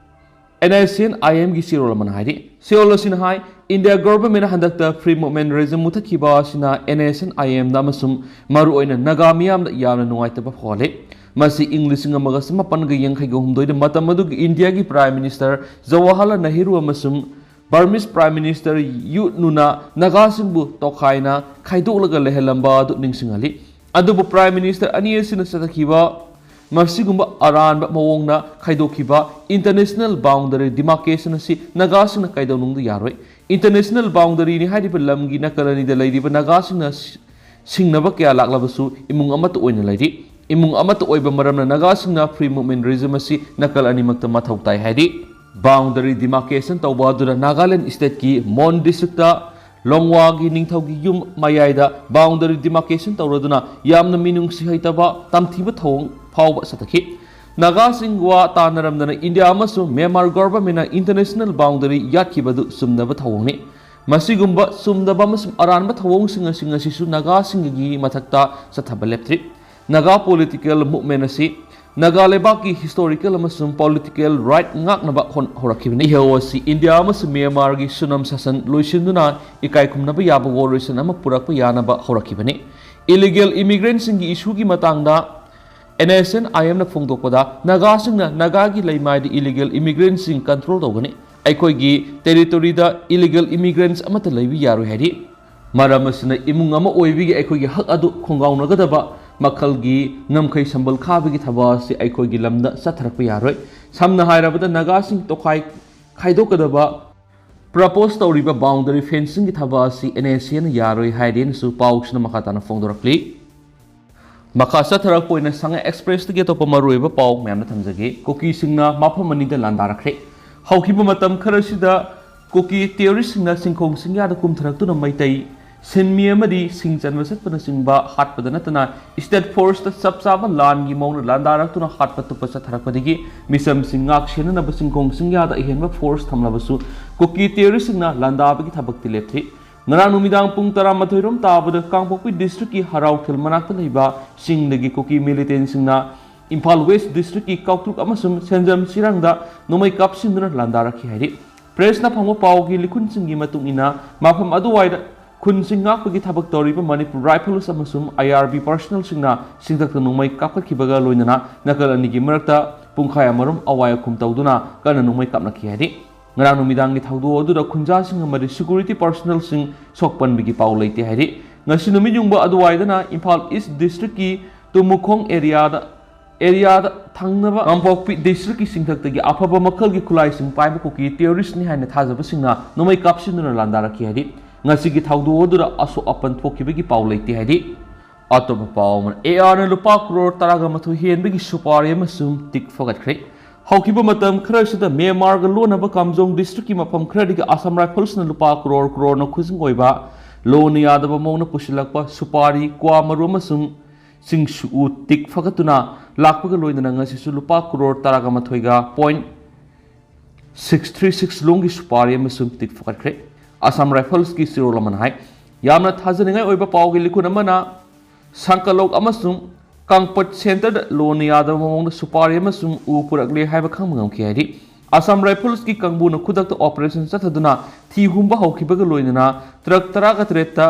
NSCN IM ꯒꯤ ꯆꯦꯔꯣꯜ ꯑꯃꯅ ꯍꯥꯏꯔꯤ꯫ ꯆꯦꯔꯣꯜ ꯑꯁꯤꯅ ꯍꯥꯏ, ꯏꯟꯗꯤꯌꯥ ꯒꯣꯚꯔꯟꯃꯦꯟꯠꯅ ꯍꯟꯗꯛꯇ Free Movement Regime ꯃꯨꯊꯠꯈꯤꯕ ꯑꯁꯤꯅ NSCN IM ꯗ ꯑꯃꯁꯨꯡ ꯃꯔꯨꯑꯣꯏꯅ ꯅꯥꯒꯥ ꯃꯤꯌꯥꯝꯗ ꯌꯥꯝꯅ ꯅꯨꯡꯉꯥꯏꯇꯕ ꯐꯥꯎꯍꯜꯂꯤ꯫ ꯃꯁꯤ ꯏꯪ ꯂꯤꯁꯤꯡ ꯑꯃꯒ ꯆꯃꯥꯄꯟꯒ ꯌꯥꯡꯈꯩꯒ ꯍꯨꯝꯗꯣꯏꯗ ꯃꯇꯝ ꯑꯗꯨꯒꯤ ꯏꯟꯗꯤꯌꯥꯒꯤ Prime Minister ꯖꯋꯥꯍꯔꯂꯥꯜ ꯅꯦꯍꯔꯨ ꯑꯃꯁꯨꯡ Burmese Prime Minister U Nu ꯅ ꯅꯥꯒꯥꯁꯤꯡꯕꯨ ꯇꯣꯈꯥꯏꯅ ꯈꯥꯏꯗꯣꯛꯂꯒ ꯂꯩꯍꯜꯂꯝꯕ ꯑꯗꯨ ꯅꯤꯡꯁꯤꯡꯍꯜꯂꯤ꯫ ꯑꯗꯨꯕꯨ Prime Minister ꯑꯅꯤ ꯑꯁꯤꯅ ꯆꯠꯊꯈꯤꯕ ꯃꯁꯤꯒꯨꯝꯕ ꯑꯔꯥꯟꯕ ꯃꯑꯣꯡꯅ ꯈꯥꯏꯗꯣꯛꯈꯤꯕ international boundary demarcation ꯑꯁꯤ ꯅꯥꯒꯥꯁꯤꯡꯅ ꯀꯩꯗꯧꯅꯨꯡꯗ ꯌꯥꯔꯣꯏ꯫ International boundary ꯅꯤ ꯍꯥꯏꯔꯤꯕ ꯂꯝꯒꯤ ꯅꯥꯀꯜ ꯑꯅꯤꯗ ꯂꯩꯔꯤꯕ ꯅꯥꯒꯥꯁꯤꯡꯅ ꯁꯤ-, ꯁꯤꯡꯅꯕ ꯀꯌꯥ ꯂꯥꯛꯂꯕꯁꯨ ꯏꯃꯨꯡ ꯑꯃꯠꯇ ꯑꯣꯏꯅ ꯂꯩꯔꯤ꯫ ꯏꯃꯨꯡ ꯑꯃꯠꯇ ꯑꯣꯏꯕ ꯃꯔꯝꯅ ꯅꯥꯒꯥꯁꯤꯡꯅ Free Movement Regime ꯑꯁꯤ ꯅꯥꯀꯜ ꯑꯅꯤꯃꯛꯇ ꯃꯊꯧ ꯇꯥꯏ ꯍꯥꯏꯔꯤ꯫ Boundary demarcation ꯇꯧꯕ ꯑꯗꯨꯅ ꯅꯥꯒꯥꯂꯦꯟ state ꯀꯤ ꯃꯣꯟ district ꯇ ꯂꯣꯡꯋꯥꯒꯤ ꯅꯤꯡꯊꯧꯒꯤ ꯌꯨꯝ ꯃꯌꯥꯏꯗ boundary demarcation ꯇꯧꯔꯗꯨꯅ ꯌꯥꯝꯅ ꯃꯤꯅꯨꯡꯁꯤ ꯍꯩꯇꯕ ꯇꯝꯊꯤꯕ ꯊꯧꯑꯣꯡ ꯐꯥꯎꯕ ꯆꯠꯊꯈꯤ꯫ ꯅꯥꯒꯥꯁꯤꯡ ꯋꯥ ꯇꯥꯅꯔꯝꯗꯅ ꯏꯟꯗꯤꯌꯥ ꯑꯃꯁꯨꯡ ꯃ꯭ꯌꯥꯟꯃꯥꯔ ꯒꯣꯚꯔꯟꯃꯦꯟꯠꯅ international boundary ꯌꯥꯠꯈꯤꯕꯗꯨ ꯆꯨꯝꯗꯕ ꯊꯧꯑꯣꯡꯅꯤ꯫ ꯃꯁꯤꯒꯨꯝꯕ ꯆꯨꯝꯗꯕ ꯑꯃꯁꯨꯡ ꯑꯔꯥꯟꯕ ꯊꯧꯑꯣꯡꯁꯤꯡ ꯑꯁꯤꯁꯨ ꯅꯥꯒꯥꯁꯤꯡꯒꯤ ꯃꯊꯛꯇ ꯆꯠꯊꯕ ꯂꯦꯞꯇ꯭ꯔꯤ꯫ ꯅꯥꯒꯥ political movement ꯑꯁꯤ ꯅꯥꯒꯥ ꯂꯩꯕꯥꯛꯀꯤ historical ꯑꯃꯁꯨꯡ political right ꯉꯥꯛꯅꯕ ꯍꯣꯠ-, ꯍꯧꯔꯛꯈꯤꯕꯅꯤ꯫ ꯏꯍꯧ ꯑꯁꯤ ꯏꯟꯗꯤꯌꯥ ꯑꯃꯁꯨꯡ ꯃ꯭ꯌꯥꯟꯃꯥꯔꯒꯤ ꯁꯨꯅꯝ ꯁꯥꯁꯟ ꯂꯣꯏꯁꯤꯟꯗꯨꯅ ꯏꯀꯥꯏ ꯈꯨꯝꯅꯕ ꯌꯥꯕ ꯋꯥꯔꯣꯏꯁꯤꯟ ꯑꯃ ꯄꯨꯔꯛꯄ ꯌꯥꯅꯕ ꯍꯧꯔꯛꯈꯤꯕꯅꯤ꯫ Illegal immigrant ꯁꯤꯡꯒꯤ issue ꯒꯤ ꯃꯇꯥꯡꯗ NSCN IM ꯅ ꯐꯣꯡꯗꯣꯛꯄꯗ, ꯅꯥꯒꯥꯁꯤꯡꯅ ꯅꯥꯒꯥꯒꯤ ꯂꯩꯃꯥꯏꯗ illegal immigrant ꯁꯤꯡ control ꯇꯧꯒꯅꯤ꯫ ꯑꯩꯈꯣꯏꯒꯤ territory ꯗ illegal immigrants ꯑꯃꯠꯇ ꯂꯩꯕ ꯌꯥꯔꯣꯏ ꯍꯥꯏꯔꯤ꯫ ꯃꯔꯝ ꯑꯁꯤꯅ ꯏꯃꯨꯡ ꯑꯃ ꯑꯣꯏꯕꯒꯤ ꯑꯩꯈꯣꯏꯒꯤ ꯍꯛ ꯑꯗꯨ ꯈꯣꯡꯒꯥꯎꯅꯒꯗꯕ ꯃꯈꯜꯒꯤ ꯉꯝꯈꯩ ꯁꯝꯕꯜ ꯈꯥꯕꯒꯤ ꯊꯕꯛ ꯑꯁꯤ ꯑꯩꯈꯣꯏꯒꯤ ꯂꯝꯗ ꯆꯠꯊꯔꯛꯄ ꯌꯥꯔꯣꯏ꯫ ꯁꯝꯅ ꯍꯥꯏꯔꯕꯗ, ꯅꯥꯒꯥꯁꯤꯡ ꯇꯣꯈꯥꯏ ꯈꯥꯏꯗꯣꯛꯀꯗꯕ propose ꯇꯧꯔꯤꯕ boundary fencing ꯒꯤ ꯊꯕꯛ ꯑꯁꯤ NSCN ꯅ ꯌꯥꯔꯣꯏ ꯍꯥꯏꯔꯦꯅꯁꯨ ꯄꯥꯎꯁꯤꯅ ꯃꯈꯥ ꯇꯥꯅ ꯐꯣꯡꯗꯣꯔꯛꯂꯤ꯫ ꯃꯈꯥ ꯆꯠꯊꯔꯛꯄ ꯑꯣꯏꯅ ꯁꯉꯥꯏ Express ꯇꯒꯤ ꯑꯇꯣꯞꯄ ꯃꯔꯨꯑꯣꯏꯕ ꯄꯥꯎ ꯃꯌꯥꯝꯅ ꯊꯝꯖꯒꯦ꯫ ꯀꯨꯀꯤꯁꯤꯡꯅ ꯃꯐꯝ ꯑꯅꯤꯗ ꯂꯥꯟꯗꯥꯔꯛꯈ꯭ꯔꯦ꯫ ꯍꯧꯈꯤꯕ ꯃꯇꯝ ꯈꯔꯁꯤꯗ ꯀꯨꯀꯤ terrorist ꯁꯤꯡꯅ ꯆꯤꯡꯈꯣꯡ ꯆꯤꯡꯌꯥꯗ ꯀꯨꯝꯊꯔꯛꯇꯨꯅ ꯃꯩꯇꯩ, ꯁꯤꯟꯃꯤ ꯑꯃꯗꯤ ꯁꯤꯡ ꯆꯟꯕ ꯆꯠꯄꯅꯆꯤꯡꯕ ꯍꯥꯠꯄꯗ ꯅꯠꯇꯅ state force ꯇ ꯆꯞ ꯆꯥꯕ ꯂꯥꯟꯒꯤ ꯃꯑꯣꯡꯗ ꯂꯥꯟꯗꯥꯔꯛꯇꯨꯅ ꯍꯥꯠꯄ ꯇꯨꯞꯄ ꯆꯠꯊꯔꯛꯄꯗꯒꯤ ꯃꯤꯆꯝꯁꯤꯡ ꯉꯥꯛ ꯁꯦꯟꯅꯅꯕ ꯆꯤꯡꯈꯣꯡ ꯆꯤꯡꯌꯥꯗ ꯑꯍꯦꯟꯕ force ꯊꯝꯂꯕꯁꯨ ꯀꯨꯀꯤ terrorist ꯁꯤꯡꯅ ꯂꯥꯟꯗꯥꯕꯒꯤ ꯊꯕꯛꯇꯤ ꯂꯦꯞꯇ꯭ꯔꯤ꯫ ꯉꯔꯥꯡ ꯅꯨꯃꯤꯗꯥꯡ ꯄꯨꯡ ꯇꯔꯥꯃꯥꯊꯣꯏ ꯔꯣꯝ ꯇꯥꯕꯗ ꯀꯥꯡꯄꯣꯛꯄꯤ district ꯀꯤ ꯍꯔꯥꯎꯊꯦꯜ ꯃꯅꯥꯛꯇ ꯂꯩꯕ ꯆꯤꯡꯗꯒꯤ ꯀꯨꯀꯤ militant ꯁꯤꯡꯅ ꯏꯝꯐꯥꯜ ꯋꯦꯁ ꯗꯤꯁꯇ꯭ꯔꯤꯛꯀꯤ ꯀꯥꯎꯇ꯭ꯔꯨꯛ ꯑꯃꯁꯨꯡ ꯁꯦꯟꯖꯝ ꯁꯤꯔꯥꯡꯗ ꯅꯣꯡꯃꯩ ꯀꯥꯞꯁꯤꯟꯗꯨꯅ ꯂꯥꯟꯗꯥꯔꯛꯈꯤ ꯍꯥꯏꯔꯤ꯫ ꯄ꯭ꯔꯦꯁꯅ ꯐꯪꯕ ꯄꯥꯎꯒꯤ ꯂꯤꯈꯨꯟꯁꯤꯡꯒꯤ ꯃꯇꯨꯡ ꯏꯟꯅ, ꯃꯐꯝ ꯑꯗꯨꯋꯥꯏꯗ ꯈꯨꯟꯁꯤꯡ ꯉꯥꯛꯄꯒꯤ ꯊꯕꯛ ꯇꯧꯔꯤꯕ ꯃꯅꯤꯄꯨꯔ ꯔꯥꯏꯐꯜꯁ ꯑꯃꯁꯨꯡ ꯑꯥꯏ ꯑꯥꯔ ꯕꯤ ꯄꯔꯁꯅꯦꯜꯁꯤꯡꯅ ꯁꯤꯡꯊꯛꯇ ꯅꯣꯡꯃꯩ ꯀꯥꯞꯈꯠꯈꯤꯕꯒ ꯂꯣꯏꯅꯅ ꯅꯥꯀꯜ ꯑꯅꯤꯒꯤ ꯃꯔꯛꯇ ꯄꯨꯡꯈꯥꯏ ꯑꯃꯔꯣꯝ ꯑꯋꯥꯏ ꯑꯈꯨꯝ ꯇꯧꯗꯨꯅ ꯀꯟꯅ ꯅꯣꯡꯃꯩ ꯀꯥꯞꯅꯈꯤ ꯍꯥꯏꯔꯤ꯫ ꯉꯔꯥꯡ ꯅꯨꯃꯤꯗꯥꯡꯒꯤ ꯊꯧꯗꯣꯛ ꯑꯗꯨꯗ ꯈꯨꯟꯖꯥꯁꯤꯡ ꯑꯃꯗꯤ ꯁꯦꯀ꯭ꯌꯨꯔꯤꯇꯤ ꯄꯔꯁꯅꯦꯜꯁꯤꯡ ꯁꯣꯛꯄꯟꯕꯒꯤ ꯄꯥꯎ ꯂꯩꯇꯦ ꯍꯥꯏꯔꯤ꯫ ꯉꯁꯤ ꯅꯨꯃꯤꯠ ꯌꯨꯡꯕ ꯑꯗꯨꯋꯥꯏꯗꯅ ꯏꯝꯐꯥꯜ ꯏꯁ ꯗꯤꯁꯇ꯭ꯔꯤꯛꯀꯤ ꯇꯨꯃꯨꯈꯣꯡ ꯑꯦꯔꯤꯌꯥꯗ, ꯑꯦꯔꯤꯌꯥꯗ ꯊꯪꯅꯕ ꯀꯥꯡꯄꯣꯛꯄꯤ ꯗꯤꯁꯇ꯭ꯔꯤꯛꯀꯤ ꯁꯤꯡꯊꯛꯇꯒꯤ ꯑꯐꯕ ꯃꯈꯜꯒꯤ ꯈꯨꯠꯂꯥꯏꯁꯤꯡ ꯄꯥꯏꯕ ꯀꯨꯀꯤ ꯇꯦꯔꯣꯔꯤꯁ꯭ꯠꯅꯤ ꯍꯥꯏꯅ ꯊꯥꯖꯕꯁꯤꯡꯅ ꯅꯣꯡꯃꯩ ꯀꯥꯞꯁꯤꯟꯗꯨꯅ ꯂꯥꯟꯗꯥꯔꯛꯈꯤ ꯍꯥꯏꯔꯤ꯫ ꯉꯁꯤꯒꯤ ꯊꯧꯗꯣꯛ ꯑꯗꯨꯗ ꯑꯁꯣꯛ ꯑꯄꯟ ꯊꯣꯛꯈꯤꯕꯒꯤ ꯄꯥꯎ ꯂꯩꯇꯦ ꯍꯥꯏꯔꯤ꯫ ꯑꯇꯣꯞꯄ ꯄꯥꯎ ꯑꯃꯅ, ꯑꯦ ꯑꯥꯔꯅ ꯂꯨꯄꯥ ꯀ꯭ꯔꯣꯔ ꯇꯔꯥꯒ ꯃꯥꯊꯣꯏ ꯍꯦꯟꯕꯒꯤ ꯁꯨꯄꯥꯔꯤ ꯑꯃꯁꯨꯡ ꯇꯤꯛ ꯐꯒꯠꯈ꯭ꯔꯦ꯫ ꯍꯧꯈꯤꯕ ꯃꯇꯝ ꯈꯔꯁꯤꯗ ꯃ꯭ꯌꯥꯟꯃꯥꯔꯒ ꯂꯣꯟꯅꯕ ꯀꯥꯝꯖꯣꯡ ꯗꯤꯁꯇ꯭ꯔꯤꯛꯀꯤ ꯃꯐꯝ ꯈꯔꯗꯒꯤ ꯑꯁꯥꯝ ꯔꯥꯏꯐꯜꯁꯅ ꯂꯨꯄꯥ ꯀ꯭ꯔꯣꯔ ꯀ꯭ꯔꯣꯔꯅ ꯈꯨꯖꯤꯡ ꯑꯣꯏꯕ ꯂꯣꯟꯅ ꯌꯥꯗꯕ ꯃꯑꯣꯡꯗ ꯄꯨꯁꯤꯜꯂꯛꯄ ꯁꯨꯄꯥꯔꯤ, ꯀ꯭ꯋꯥ ꯃꯔꯨ ꯑꯃꯁꯨꯡ ꯆꯤꯡꯁꯨ ꯎ ꯇꯤꯛ ꯐꯒꯠꯇꯨꯅ ꯂꯥꯛꯄꯒ ꯂꯣꯏꯅꯅ ꯉꯁꯤꯁꯨ ꯂꯨꯄꯥ ꯀ꯭ꯔꯣꯔ ꯇꯔꯥꯒ ꯃꯥꯊꯣꯏꯒ ꯄꯣꯏꯟꯠ ꯁꯤꯛꯁ ꯊ꯭ꯔꯤ ꯁꯤꯛꯁ ꯂꯣꯡꯒꯤ ꯁꯨꯄꯥꯔꯤ ꯑꯃꯁꯨꯡ ꯇꯤꯛ ꯐꯒꯠꯈ꯭ꯔꯦ꯫ ꯑꯁꯥꯝ ꯔꯥꯏꯐꯜꯁꯀꯤ ꯆꯦꯔꯣꯜ ꯑꯃꯅ ꯍꯥꯏ, ꯌꯥꯝꯅ ꯊꯥꯖꯅꯤꯡꯉꯥꯏ ꯑꯣꯏꯕ ꯄꯥꯎꯒꯤ ꯂꯤꯈꯨꯟ ꯑꯃꯅ ꯁꯥꯡꯀꯂꯣꯛ ꯑꯃꯁꯨꯡ ꯀꯥꯡꯄꯠ ꯁꯦꯟꯇꯔꯗ ꯂꯣꯟꯅ ꯌꯥꯗꯕ ꯃꯑꯣꯡꯗ ꯁꯨꯄꯥꯔꯤ ꯑꯃꯁꯨꯡ ꯎ ꯄꯨꯔꯛꯂꯦ ꯍꯥꯏꯕ ꯈꯪꯕ ꯉꯝꯈꯤ ꯍꯥꯏꯔꯤ꯫ ꯑꯁꯥꯝ ꯔꯥꯏꯐꯜꯁꯀꯤ ꯀꯥꯡꯕꯨꯅ ꯈꯨꯗꯛꯇ ꯑꯣꯄꯔꯦꯁꯟ ꯆꯠꯊꯗꯨꯅ ꯊꯤ ꯍꯨꯝꯕ ꯍꯧꯈꯤꯕꯒ ꯂꯣꯏꯅꯅ ꯇ꯭ꯔꯛ ꯇꯔꯥꯒ ꯇꯔꯦꯠꯇ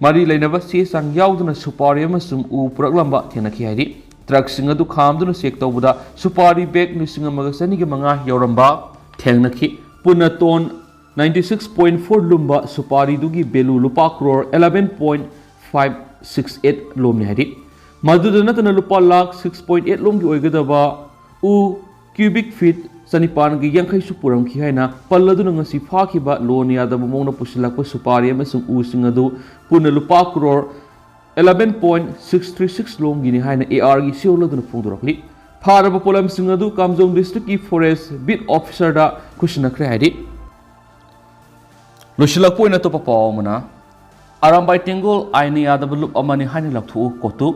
ꯃꯔꯤ ꯂꯩꯅꯕ ꯆꯦ ꯆꯥꯡ ꯌꯥꯎꯗꯅ ꯁꯨꯄꯥꯔꯤ ꯑꯃꯁꯨꯡ ꯎ ꯄꯨꯔꯛꯂꯝꯕ ꯊꯦꯡꯅꯈꯤ ꯍꯥꯏꯔꯤ꯫ ꯇ꯭ꯔꯛꯁꯤꯡ ꯑꯗꯨ ꯈꯥꯝꯗꯨꯅ ꯆꯦꯛ ꯇꯧꯕꯗ ꯁꯨꯄꯥꯔꯤ ꯕꯦꯒ ꯂꯤꯁꯤꯡ ꯑꯃꯒ ꯆꯅꯤꯒ ꯃꯉꯥ ꯌꯥꯎꯔꯝꯕ ꯊꯦꯡꯅꯈꯤ꯫ ꯄꯨꯟꯅ ton ninety six point four ꯂꯨꯝꯕ ꯁꯨꯄꯥꯔꯤꯗꯨꯒꯤ ꯚꯦꯂꯨ ꯂꯨꯄꯥ crore eleven point five six eight ꯂꯣꯝꯅꯤ ꯍꯥꯏꯔꯤ꯫ ꯃꯗꯨꯗ ꯅꯠꯇꯅ ꯂꯨꯄꯥ ꯂꯥꯈ ꯁꯤꯛꯁ ꯄꯣꯏꯟꯠ ꯑꯩꯠ ꯂꯣꯝꯒꯤ ꯑꯣꯏꯒꯗꯕ ꯎ ꯀ꯭ꯌꯨꯕꯤꯛ ꯐꯤꯠ ꯆꯅꯤꯄꯥꯟꯒ ꯌꯥꯡꯈꯩꯁꯨ ꯄꯨꯔꯝꯈꯤ ꯍꯥꯏꯅ ꯄꯜꯂꯗꯨꯅ ꯉꯁꯤ ꯐꯥꯈꯤꯕ ꯂꯣꯟ ꯌꯥꯗꯕ ꯃꯑꯣꯡꯗ ꯄꯨꯁꯤꯜꯂꯛꯄ ꯁꯨꯄꯥꯔꯤ ꯑꯃꯁꯨꯡ ꯎꯁꯤꯡ ꯑꯗꯨ ꯄꯨꯟꯅ ꯂꯨꯄꯥ crore eleven point six three six ꯂꯣꯝꯒꯤꯅꯤ ꯍꯥꯏꯅ ꯑꯦ ꯑꯥꯔꯒꯤ ꯁꯤꯑꯣꯜ ꯑꯗꯨꯅ ꯐꯣꯡꯗꯣꯔꯛꯂꯤ꯫ ꯐꯥꯔꯕ ꯄꯣꯠꯂꯝꯁꯤꯡ ꯑꯗꯨ ꯀꯥꯝꯖꯣꯡ ꯗꯤꯁꯇ꯭ꯔꯤꯛꯀꯤ ꯐꯣꯔꯦꯁ ꯕꯤꯠ ꯑꯣꯐꯤꯁꯔꯗ ꯈꯨꯠꯁꯤꯟꯅꯈ꯭ꯔꯦ ꯍꯥꯏꯔꯤ꯫ ꯂꯣꯏꯁꯤꯜꯂꯛꯄ ꯑꯣꯏꯅ ꯑꯇꯣꯞꯄ ꯄꯥꯎ ꯑꯃꯅ, ꯑꯔꯥꯝꯕꯥꯏ ꯇꯦꯡꯒꯣꯜ ꯑꯥꯏꯟꯅ ꯌꯥꯗꯕ ꯂꯨꯞ ꯑꯃꯅꯤ ꯍꯥꯏꯅ ꯂꯥꯎꯊꯣꯛꯎ COTU.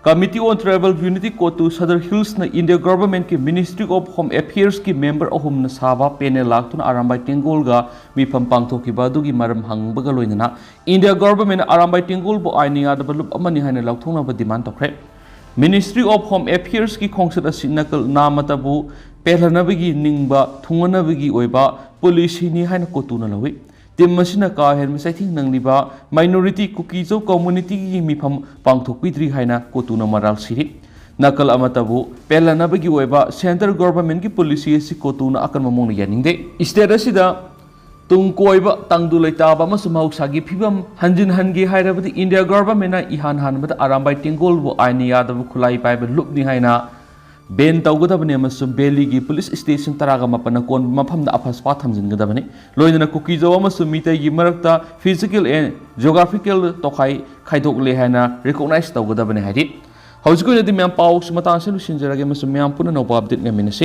Committee on Tribal Unity COTU Sadar ꯍꯤꯜꯁꯅ ꯏꯟꯗꯤꯌꯥ ꯒꯚꯔꯟꯃꯦꯟꯠꯀꯤ Ministry of Home Affairsꯀꯤ ꯃꯦꯝꯕꯔ ꯑꯍꯨꯝꯅ ꯁꯥꯕ ꯄꯦꯅꯦꯜ ꯂꯥꯛꯇꯨꯅ ꯑꯔꯥꯝꯕꯥꯏ ꯇꯦꯡꯒꯣꯜꯒ ꯃꯤꯐꯝ ꯄꯥꯡꯊꯣꯛꯈꯤꯕ ꯑꯗꯨꯒꯤ ꯃꯔꯝ ꯍꯪꯕꯒ ꯂꯣꯏꯅꯅ ꯏꯟꯗꯤꯌꯥ ꯒꯚꯔꯟꯃꯦꯟꯠꯅ ꯑꯔꯥꯝꯕꯥꯏ ꯇꯦꯡꯒꯣꯜꯕꯨ ꯑꯥꯏꯟꯅ ꯌꯥꯗꯕ ꯂꯨꯞ ꯑꯃꯅꯤ ꯍꯥꯏꯅ ꯂꯥꯎꯊꯣꯛꯅꯕ ꯗꯤꯃꯥꯟ ꯇꯧꯈ꯭ꯔꯦ꯫ Ministry of Home Affairs ꯀꯤ ꯈꯣꯡꯆꯠ ꯑꯁꯤ ꯅꯀꯜ ꯅꯥꯃꯇꯕꯨ ꯄꯦꯜꯍꯟꯅꯕꯒꯤ ꯅꯤꯡꯕ ꯊꯨꯡꯍꯟꯅꯕꯒꯤ ꯑꯣꯏꯕ ꯄꯣꯂꯤꯁꯤꯅꯤ ꯍꯥꯏꯅ ꯀꯣꯇꯨꯅ ꯂꯧꯏ꯫ ꯇꯤꯝ ꯑꯁꯤꯅ ꯀꯥ ꯍꯦꯟꯕ ꯆꯩꯊꯦꯡ ꯅꯪꯂꯤꯕ ꯃꯥꯏꯅꯣꯔꯤꯇꯤ ꯀꯨꯀꯤꯖꯧ ꯀꯝꯃꯨꯅꯤꯇꯤꯒꯤ ꯃꯤꯐꯝ ꯄꯥꯡꯊꯣꯛꯄꯤꯗ꯭ꯔꯤ ꯍꯥꯏꯅ ꯀꯣꯇꯨꯅ ꯃꯔꯥꯜ ꯁꯤꯔꯤ꯫ ꯅꯀꯜ ꯑꯃꯠꯇꯕꯨ ꯄꯦꯜꯍꯟꯅꯕꯒꯤ ꯑꯣꯏꯕ ꯁꯦꯟꯇ꯭ꯔꯦꯜ ꯒꯣꯚꯔꯟꯃꯦꯟꯠꯀꯤ ꯄꯣꯂꯤꯁꯤ ꯑꯁꯤ ꯀꯣꯇꯨꯅ ꯑꯀꯟꯕ ꯃꯑꯣꯡꯗ ꯌꯥꯅꯤꯡꯗꯦ꯫ ꯁ꯭ꯇꯦꯠ ꯑꯁꯤꯗ ꯇꯨꯡ ꯀꯣꯏꯕ, ꯇꯪꯗꯨ ꯂꯩꯇꯥꯕ ꯑꯃꯁꯨꯡ ꯃꯍꯧꯁꯥꯒꯤ ꯐꯤꯕꯝ ꯍꯟꯖꯤꯟꯍꯟꯒꯦ ꯍꯥꯏꯔꯕꯗꯤ ꯏꯟꯗꯤꯌꯥ ꯒꯣꯚꯔꯟꯃꯦꯟꯠꯅ ꯏꯍꯥꯟ ꯍꯥꯟꯕꯗ ꯑꯔꯥꯝꯕꯥꯏ ꯇꯦꯡꯒꯣꯜꯕꯨ ꯑꯥꯏꯟꯅ ꯌꯥꯗꯕ ꯈꯨꯠꯂꯥꯏ ꯄꯥꯏꯕ ꯂꯨꯞꯅꯤ ꯍꯥꯏꯅ ꯕꯦꯟ ꯇꯧꯒꯗꯕꯅꯤ ꯑꯃꯁꯨꯡ ꯚꯦꯂꯤꯒꯤ ꯄꯨꯂꯤꯁ ꯁ꯭ꯇꯦꯁꯟ ꯇꯔꯥꯒ ꯃꯥꯄꯟꯅ ꯀꯣꯟꯕ ꯃꯐꯝꯗ ꯑꯐꯁꯄꯥ ꯊꯝꯖꯤꯟꯒꯗꯕꯅꯤ꯫ ꯂꯣꯏꯅꯅ ꯀꯨꯀꯤꯖꯧ ꯑꯃꯁꯨꯡ ꯃꯤꯇꯩꯒꯤ ꯃꯔꯛꯇ physical and geographical ꯇꯣꯈꯥꯏ ꯈꯥꯏꯗꯣꯛꯂꯦ ꯍꯥꯏꯅ recognize ꯇꯧꯒꯗꯕꯅꯤ ꯍꯥꯏꯔꯤ꯫ ꯍꯧꯖꯤꯛꯀꯤ ꯑꯣꯏꯅꯗꯤ ꯃꯌꯥꯝ ꯄꯥꯎꯁꯤ ꯃꯇꯥꯡꯁꯤ ꯂꯣꯏꯁꯤꯟꯖꯔꯒꯦ ꯑꯃꯁꯨꯡ ꯃꯌꯥꯝ ꯄꯨꯟꯅ ꯑꯅꯧꯕ update ꯉꯥꯏꯃꯤꯟꯅꯁꯤ꯫